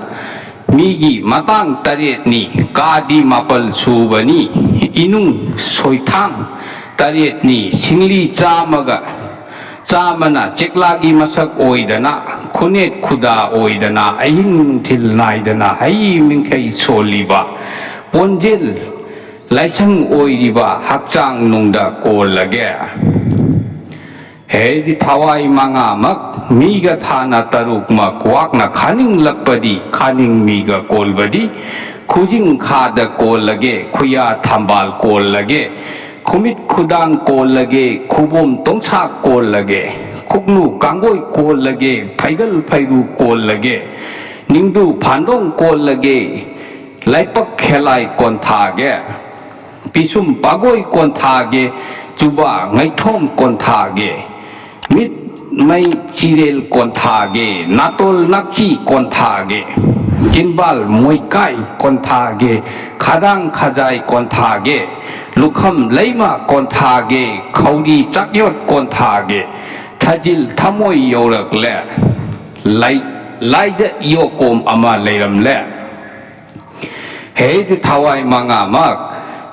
ꯃꯤꯒꯤ ꯃꯇꯥꯡ ꯇꯔꯦꯠꯅꯤ, ꯀꯥꯗꯤ ꯃꯥꯄꯜ ꯁꯨꯕꯅꯤ, ꯏꯅꯨꯡ ꯁꯣꯏꯊꯥꯡ ꯇꯔꯦꯠꯅꯤ, ꯁꯤꯡꯂꯤ ꯆꯥꯝꯃꯒ, ꯆꯥꯝꯃꯅ ꯆꯦꯛꯂꯥꯒꯤ ꯃꯁꯛ ꯑꯣꯏꯗꯅ, ꯈꯨꯅꯦꯠ ꯈꯨꯗꯥ ꯑꯣꯏꯗꯅ, ꯑꯍꯤꯡ ꯅꯨꯡꯊꯤꯜ ꯅꯥꯏꯗꯅ ꯍꯩ ꯃꯤꯡꯈꯩ ꯁꯣꯜꯂꯤꯕ, ꯄꯣꯟꯖꯦꯜ ꯂꯥꯏꯁꯪ ꯑꯣꯏꯔꯤꯕ ꯍꯛꯆꯥꯡ ꯅꯨꯡꯗ ꯀꯣꯜꯂꯒꯦ꯫ ꯍꯦꯗꯤ ꯊꯋꯥꯏ ꯃꯉꯥꯃꯛ, ꯃꯤꯒ ꯊꯥꯅ ꯇꯔꯨꯛꯃꯛ, ꯋꯥꯛꯅ ꯈꯥꯅꯤꯡꯂꯛꯄꯗꯤ, ꯈꯥꯅꯤꯡ ꯃꯤꯒ ꯀꯣꯜꯕꯗꯤ, ꯈꯨꯖꯤꯡ ꯈꯥꯗ ꯀꯣꯜꯂꯒꯦ, ꯈꯨꯌꯥ ꯊꯝꯕꯥꯜ ꯀꯣꯜꯂꯒꯦ, ꯈꯨꯃꯤꯠ ꯈꯨꯗꯥꯡ ꯀꯣꯜꯂꯒꯦ, ꯈꯨꯕꯣꯝ ꯇꯣꯡꯁꯥꯛ ꯀꯣꯜꯂꯒꯦ, ꯈꯨꯛꯅꯨ ꯀꯥꯡꯒꯣꯏ ꯀꯣꯜꯂꯒꯦ, ꯐꯩꯒꯜ ꯐꯩꯔꯨ ꯀꯣꯜꯂꯒꯦ, ꯅꯤꯡꯗꯨ ꯐꯥꯟꯗꯣꯡ ꯀꯣꯜꯂꯒꯦ, ꯂꯥꯏꯄꯛ ꯈꯦꯂꯥꯏ ꯀꯣꯟꯊꯥꯒꯦ, ꯄꯤꯁꯨꯝ ꯄꯥꯒꯣꯏ ꯀꯣꯟꯊꯥꯒꯦ, ꯆꯨꯕꯥ ꯉꯩꯊꯣꯝ ꯀꯣꯟꯊꯥꯒꯦ, ꯃꯤꯠ ꯃꯩ ꯆꯤꯔꯦꯜ ꯀꯣꯟꯊꯥꯒꯦ, ꯅꯥꯇꯣꯜ ꯅꯥꯛꯆꯤ ꯀꯣꯟꯊꯥꯒꯦ, ꯀꯤꯟꯕꯥꯜ ꯃꯣꯏꯀꯥꯏ ꯀꯣꯟꯊꯥꯒꯦ, ꯈꯗꯥꯡ ꯈꯖꯥꯏ ꯀꯣꯟꯊꯥꯒꯦ, ꯂꯨꯈꯝ ꯂꯩꯃ ꯀꯣꯟꯊꯥꯒꯦ, ꯈꯧꯔꯤ ꯆꯥꯛꯌꯣꯠ ꯀꯣꯟꯊꯥꯒꯦ, ꯊꯥꯖꯤꯜ ꯊꯃꯣꯏ ꯌꯧꯔꯛꯂꯦ꯫ ꯂꯥꯏ-, ꯂꯥꯏꯗ ꯏꯌꯣꯛꯀꯣꯝ ꯑꯃ ꯂꯩꯔꯝꯂꯦ꯫ ꯍꯦꯗꯤ ꯊꯋꯥꯏ ꯃꯉꯥꯃꯛ,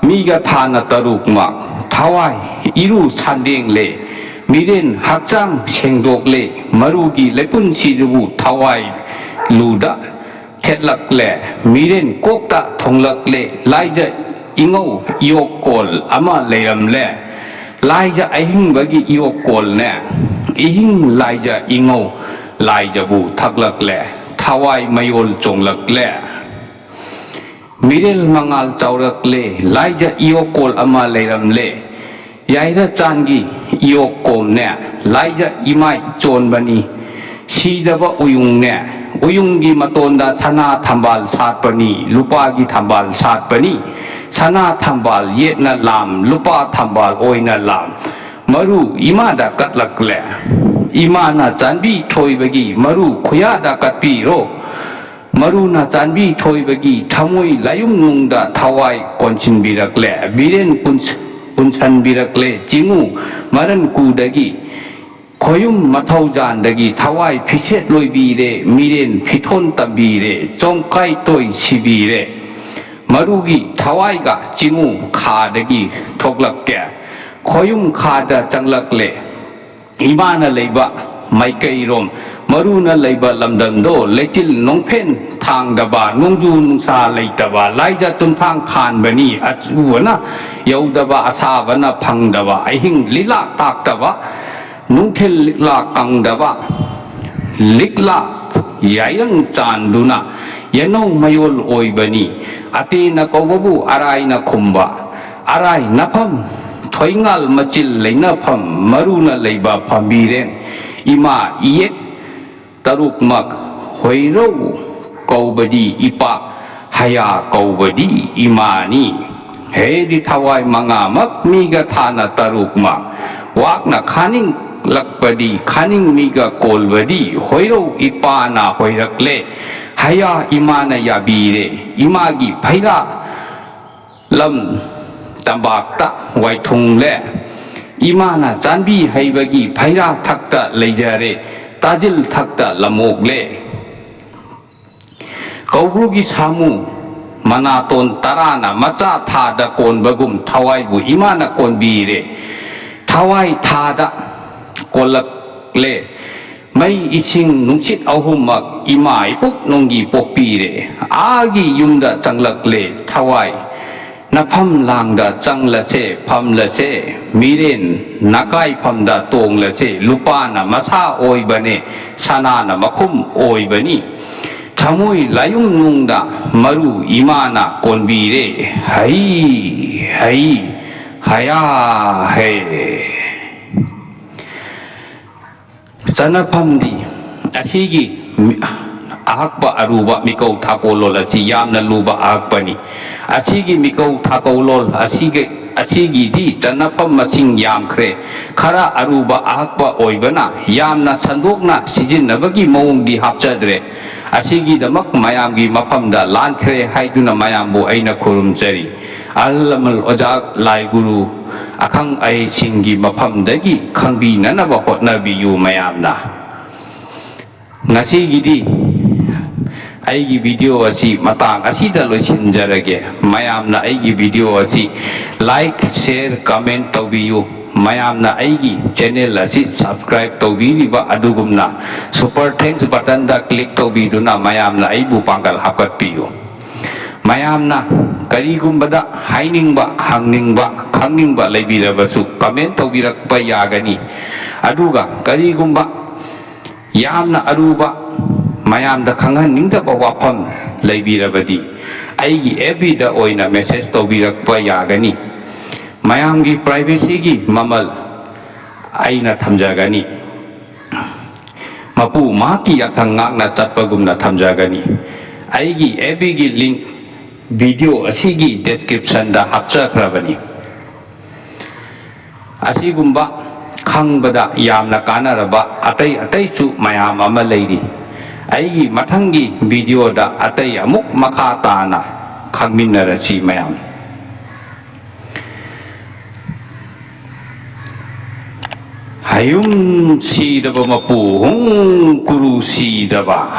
ꯃꯤꯒ ꯊꯥꯅ ꯇꯔꯨꯛꯃꯛ, ꯊꯋꯥꯏ ꯏꯔꯨ ꯁꯟꯗꯦꯡꯂꯦ, ꯃꯤꯔꯦꯟ ꯍꯛꯆꯥꯡ ꯁꯦꯡꯗꯣꯛꯂꯦ, ꯃꯔꯨꯒꯤ ꯂꯩꯄꯨꯟꯁꯤꯗꯕꯨ ꯊꯋꯥꯏ ꯂꯨꯗ ꯊꯦꯠꯂꯛꯂꯦ, ꯃꯤꯔꯦꯟ ꯀꯣꯛꯇ ꯊꯣꯡꯂꯛꯂꯦ, ꯂꯥꯏꯖ ꯏꯉꯧ ꯏꯌꯣꯛꯀꯣꯜ ꯑꯃ ꯂꯩꯔꯝꯂꯦ꯫ ꯂꯥꯏꯖ ꯑꯍꯤꯡꯕꯒꯤ ꯏꯌꯣꯛꯀꯣꯜꯅꯦ, ꯏꯍꯤꯡ ꯂꯥꯏꯖ ꯏꯉꯧ ꯂꯥꯏꯖꯕꯨ ꯊꯛꯂꯛꯂꯦ, ꯊꯋꯥꯏ ꯃꯌꯣꯜ ꯆꯣꯡꯂꯛꯂꯦ꯫ ꯃꯤꯔꯦꯜ ꯃꯉꯥꯜ ꯆꯥꯎꯔꯛꯂꯦ, ꯂꯥꯏꯖ ꯏꯌꯣꯛꯀꯣꯜ ꯑꯃ ꯂꯩꯔꯝꯂꯦ꯫ ꯌꯥꯏꯔ ꯆꯥꯟꯒꯤ ꯏꯌꯣꯛꯀꯣꯝꯅꯦ, ꯂꯥꯏꯖ ꯏꯃꯥꯏ ꯆꯣꯟꯕꯅꯤ꯫ ꯁꯤꯗꯕ ꯎꯌꯨꯡꯅꯦ, ꯎꯌꯨꯡꯒꯤ ꯃꯇꯣꯟꯗ ꯁꯅꯥ ꯊꯝꯕꯥꯜ ꯁꯥꯠꯄꯅꯤ, ꯂꯨꯄꯥꯒꯤ ꯊꯝꯕꯥꯜ ꯁꯥꯠꯄꯅꯤ꯫ ꯁꯅꯥ ꯊꯝꯕꯥꯜ ꯌꯦꯠꯅ ꯂꯥꯝ, ꯂꯨꯄꯥ ꯊꯝꯕꯥꯜ ꯑꯣꯏꯅ ꯂꯥꯝ꯫ ꯃꯔꯨ ꯏꯃꯥꯗ ꯀꯠꯂꯛꯂꯦ꯫ ꯏꯃꯥꯅ ꯆꯥꯟꯕꯤ ꯊꯣꯏꯕꯒꯤ ꯃꯔꯨ ꯈꯨꯌꯥꯗ ꯀꯠꯄꯤꯔꯣ꯫ ꯃꯔꯨꯅ ꯆꯥꯟꯕꯤ ꯊꯣꯏꯕꯒꯤ ꯊꯃꯣꯏ ꯂꯥꯌꯨꯝꯅꯨꯡꯗ ꯊꯋꯥꯏ ꯀꯣꯟꯁꯤꯟꯕꯤꯔꯛꯂꯦ, ꯕꯤꯔꯦꯟ ꯄꯨꯟꯁ-, ꯄꯨꯟꯁꯟꯕꯤꯔꯛꯂꯦ꯫ ꯆꯤꯡꯉꯨ ꯃꯔꯟ ꯀꯨꯗꯒꯤ, ꯈꯣꯌꯨꯝ ꯃꯊꯧꯖꯥꯟꯗꯒꯤ ꯊꯋꯥꯏ ꯐꯤꯁꯦꯠ ꯂꯣꯏꯕꯤꯔꯦ, ꯃꯤꯔꯦꯟ ꯐꯤꯊꯣꯟ ꯇꯝꯕꯤꯔꯦ, ꯆꯣꯡꯀꯥꯏ ꯇꯣꯏ ꯁꯤꯕꯤꯔꯦ꯫ ꯃꯔꯨꯒꯤ ꯊꯋꯥꯏꯒ ꯆꯤꯡꯉꯨ ꯈꯥꯗꯒꯤ ꯊꯣꯛꯂꯛꯀꯦ, ꯈꯣꯌꯨꯝ ꯈꯥꯗ ꯆꯪꯂꯛꯂꯦ꯫ ꯏꯃꯥꯅ ꯂꯩꯕ ꯃꯥꯏꯀꯩꯔꯣꯝ, ꯃꯔꯨꯅ ꯂꯩꯕ ꯂꯝꯗꯝꯗꯣ ꯂꯩꯆꯤꯜ ꯅꯣꯡꯐꯦꯟ ꯊꯥꯡꯗꯕ, ꯅꯣꯡꯖꯨ ꯅꯨꯡꯁꯥ ꯂꯩꯇꯕ, ꯂꯥꯏꯖ ꯇꯨꯝꯊꯥꯡ ꯈꯥꯟꯕꯅꯤ꯫ ꯑꯆꯨꯕꯅ ꯌꯧꯗꯕ, ꯑꯁꯥꯕꯅ ꯐꯪꯗꯕ, ꯑꯍꯤꯡ ꯂꯤꯂꯥ ꯇꯥꯛꯇꯕ, ꯅꯨꯡꯊꯤꯜ ꯂꯤꯛꯂꯥ ꯀꯪꯗꯕ, ꯂꯤꯛꯂꯥ ꯌꯥꯏꯔꯪ ꯆꯥꯟꯗꯨꯅ ꯌꯦꯅꯧ ꯃꯌꯣꯜ ꯑꯣꯏꯕꯅꯤ꯫ ꯑꯇꯦꯟꯅ ꯀꯧꯕꯕꯨ ꯑꯔꯥꯏꯅ ꯈꯨꯝꯕ, ꯑꯔꯥꯏ ꯅꯐꯝ ꯊꯣꯏꯉꯥꯜ ꯃꯆꯤꯜ ꯂꯩꯅꯐꯝ ꯃꯔꯨꯅ ꯂꯩꯕ ꯐꯝꯕꯤꯔꯦꯟ ꯏꯃꯥ ꯏꯌꯦꯛ ꯇꯔꯨꯛꯃꯛ ꯍꯣꯏꯔꯧ ꯀꯧꯕꯗꯤ ꯏꯄꯥ, ꯍꯌꯥ ꯀꯧꯕꯗꯤ ꯏꯃꯥꯅꯤ꯫ ꯍꯦꯗꯤ ꯊꯋꯥꯏ ꯃꯉꯥꯃꯛ ꯃꯤꯒ ꯊꯥꯅ ꯇꯔꯨꯛꯃꯛ ꯋꯥꯛꯅ ꯈꯥꯅꯤꯡꯂꯛꯄꯗꯤ ꯈꯥꯅꯤꯡ ꯃꯤꯒ ꯀꯣꯜꯕꯗꯤ ꯍꯣꯏꯔꯧ ꯏꯄꯥꯅ ꯍꯣꯏꯔꯛꯂꯦ꯫ ꯍꯌꯥ ꯏꯃꯥꯅ ꯌꯥꯕꯤꯔꯦ꯫ ꯏꯃꯥꯒꯤ ꯐꯩꯔꯥ ꯂꯝ ꯇꯝꯄꯥꯛꯇ ꯋꯥꯏꯊꯨꯡꯂꯦ꯫ ꯏꯃꯥꯅ ꯆꯥꯟꯕꯤ ꯍꯩꯕꯒꯤ ꯐꯩꯔꯥ ꯊꯛꯇ ꯂꯩꯖꯔꯦ, ꯇꯥꯖꯤꯜ ꯊꯛꯇ ꯂꯝꯃꯣꯛꯂꯦ꯫ ꯀꯧꯕ꯭ꯔꯨꯒꯤ ꯁꯥꯃꯨ ꯃꯅꯥꯇꯣꯟ ꯇꯔꯥꯅ ꯃꯆꯥ ꯊꯥꯗ ꯀꯣꯟꯕꯒꯨꯝ ꯊꯋꯥꯏꯕꯨ ꯏꯃꯥꯅ ꯀꯣꯟꯕꯤꯔꯦ꯫ ꯊꯋꯥꯏ ꯊꯥꯗ ꯀꯣꯜꯂꯛꯂꯦ꯫ ꯃꯩ ꯏꯁꯤꯡ ꯅꯨꯡꯁꯤꯠ ꯑꯍꯨꯝꯃꯛ ꯏꯃꯥ ꯏꯄꯨꯛ ꯅꯨꯡꯒꯤ ꯄꯣꯛꯄꯤꯔꯦ꯫ ꯑꯥꯒꯤ ꯌꯨꯝꯗ ꯆꯪꯂꯛꯂꯦ ꯊꯋꯥꯏ꯫ ꯅꯐꯝ ꯂꯥꯡꯗ ꯆꯪꯂꯁꯦ ꯐꯝꯂꯁꯦ, ꯃꯤꯔꯦꯟ ꯅꯥꯀꯥꯏꯐꯝꯗ ꯇꯣꯡꯂꯁꯦ꯫ ꯂꯨꯄꯥꯅ ꯃꯁꯥ ꯑꯣꯏꯕꯅꯦ, ꯁꯅꯥꯅ ꯃꯈꯨꯝ ꯑꯣꯏꯕꯅꯤ꯫ ꯊꯃꯣꯏ ꯂꯥꯌꯨꯝ ꯅꯨꯡꯗ ꯃꯔꯨ ꯏꯃꯥꯅ ꯀꯣꯟꯕꯤꯔꯦ꯫ ꯍꯩ ꯍꯩ ꯍꯌꯥ ꯍꯦ꯫ ꯆꯠꯅꯐꯝꯗꯤ ꯑꯁꯤꯒꯤ ꯃꯤ-, ꯑꯍꯛꯄ ꯑꯔꯨꯕ ꯃꯤꯀꯧ ꯊꯥꯀꯣꯜꯂꯣꯟ ꯑꯁꯤ ꯌꯥꯝꯅ ꯂꯨꯕ ꯑꯍꯛꯄꯅꯤ꯫ ꯑꯁꯤꯒꯤ ꯃꯤꯀꯧ ꯊꯥꯀꯣꯜꯂꯣꯟ ꯑꯁꯤꯒ-, ꯑꯁꯤꯒꯤꯗꯤ ꯆꯠꯅꯐꯝ ꯃꯁꯤꯡ ꯌꯥꯝꯈ꯭ꯔꯦ꯫ ꯈꯔ ꯑꯔꯨꯕ ꯑꯍꯛꯄ ꯑꯣꯏꯕꯅ ꯌꯥꯝꯅ ꯁꯟꯗꯣꯛꯅ ꯁꯤꯖꯤꯟꯅꯕꯒꯤ ꯃꯑꯣꯡꯗꯤ ꯍꯥꯞꯆꯗ꯭ꯔꯦ꯫ ꯑꯁꯤꯒꯤꯗꯃꯛ ꯃꯌꯥꯝꯒꯤ ꯃꯐꯝꯗ ꯂꯥꯟꯈ꯭ꯔꯦ ꯍꯥꯏꯗꯨꯅ ꯃꯌꯥꯝꯕꯨ ꯑꯩꯅ ꯈꯨꯔꯨꯝꯖꯔꯤ꯫ ꯑꯍꯜ ꯂꯃꯟ ꯑꯣꯖꯥ ꯂꯥꯏ ꯒꯨꯔꯨ ꯑꯈꯪ ꯑꯍꯩꯁꯤꯡꯒꯤ ꯃꯐꯝꯗꯒꯤ ꯈꯪꯕꯤꯅꯅꯕ ꯍꯣꯠꯅꯕꯤꯌꯨ ꯃꯌꯥꯝꯅ꯫ ꯉꯁꯤꯒꯤꯗꯤ ꯑꯩꯒꯤ video ꯑꯁꯤ ꯃꯇꯥꯡ ꯑꯁꯤꯗ ꯂꯣꯏꯁꯤꯟꯖꯔꯒꯦ꯫ ꯃꯌꯥꯝꯅ ꯑꯩꯒꯤ video ꯑꯁꯤ like, share, comment ꯇꯧꯕꯤꯌꯨ꯫ ꯃꯌꯥꯝꯅ ꯑꯩꯒꯤ channel ꯑꯁꯤ subscribe ꯇꯧꯕꯤꯔꯤꯕ ꯑꯗꯨꯒꯨꯝꯅ super thanks button ꯗ click ꯇꯧꯕꯤꯗꯨꯅ ꯃꯌꯥꯝꯅ ꯑꯩꯕꯨ ꯄꯥꯡꯒꯜ ꯍꯥꯞꯀꯠꯄꯤꯌꯨ꯫ ꯃꯌꯥꯝꯅ ꯀꯔꯤꯒꯨꯝꯕꯗ ꯍꯥꯏꯅꯤꯡꯕ, ꯍꯪꯅꯤꯡꯕ, ꯈꯪꯅꯤꯡꯕ ꯂꯩꯕꯤꯔꯕꯁꯨ comment ꯇꯧꯕꯤꯔꯛꯄ ꯌꯥꯒꯅꯤ꯫ ꯑꯗꯨꯒ ꯀꯔꯤꯒꯨꯝꯕ ꯌꯥꯝꯅ ꯑꯔꯨꯕ, ꯃꯌꯥꯝꯗ ꯈꯪꯍꯟꯅꯤꯡꯗꯕ ꯋꯥꯐꯝ ꯂꯩꯕꯤꯔꯕꯗꯤ, ꯑꯩꯒꯤ ꯑꯦꯐ ꯕꯤꯗ ꯑꯣꯏꯅ ꯃꯦꯁꯦꯖ ꯇꯧꯕꯤꯔꯛꯄ ꯌꯥꯒꯅꯤ꯫ ꯃꯌꯥꯝꯒꯤ ꯄ꯭ꯔꯥꯏꯚꯦꯁꯤꯒꯤ ꯃꯃꯜ ꯑꯩꯅ ꯊꯝꯖꯒꯅꯤ꯫ ꯃꯄꯨ ꯃꯍꯥꯛꯀꯤ ꯌꯥꯊꯪ ꯉꯥꯛꯅ ꯆꯠꯄꯒꯨꯝꯅ ꯊꯝꯖꯒꯅꯤ꯫ ꯑꯩꯒꯤ ꯑꯦꯐ ꯕꯤꯒꯤ ꯂꯤꯡ ꯚꯤꯗꯤꯑꯣ ꯑꯁꯤꯒꯤ ꯗꯦꯁꯀ꯭ꯔꯤꯞꯁꯟꯗ ꯍꯥꯞꯆꯈ꯭ꯔꯕꯅꯤ꯫ ꯑꯁꯤꯒꯨꯝꯕ ꯈꯪꯕꯗ ꯌꯥꯝꯅ ꯀꯥꯟꯅꯔꯕ ꯑꯇꯩ ꯑꯇꯩꯁꯨ ꯃꯌꯥꯝ ꯑꯃ ꯂꯩꯔꯤ꯫ ꯑꯩꯒꯤ ꯃꯊꯪꯒꯤ ꯚꯤꯗꯤꯑꯣꯗ ꯑꯇꯩ ꯑꯃꯨꯛ ꯃꯈꯥ ꯇꯥꯅ ꯈꯪꯃꯤꯟꯅꯔꯁꯤ ꯃꯌꯥꯝ꯫ ꯍꯌꯨꯝ ꯁꯤꯗꯕ ꯃꯄꯨ ꯍꯨꯝ ꯀꯨꯔꯨ ꯁꯤꯗꯕ꯫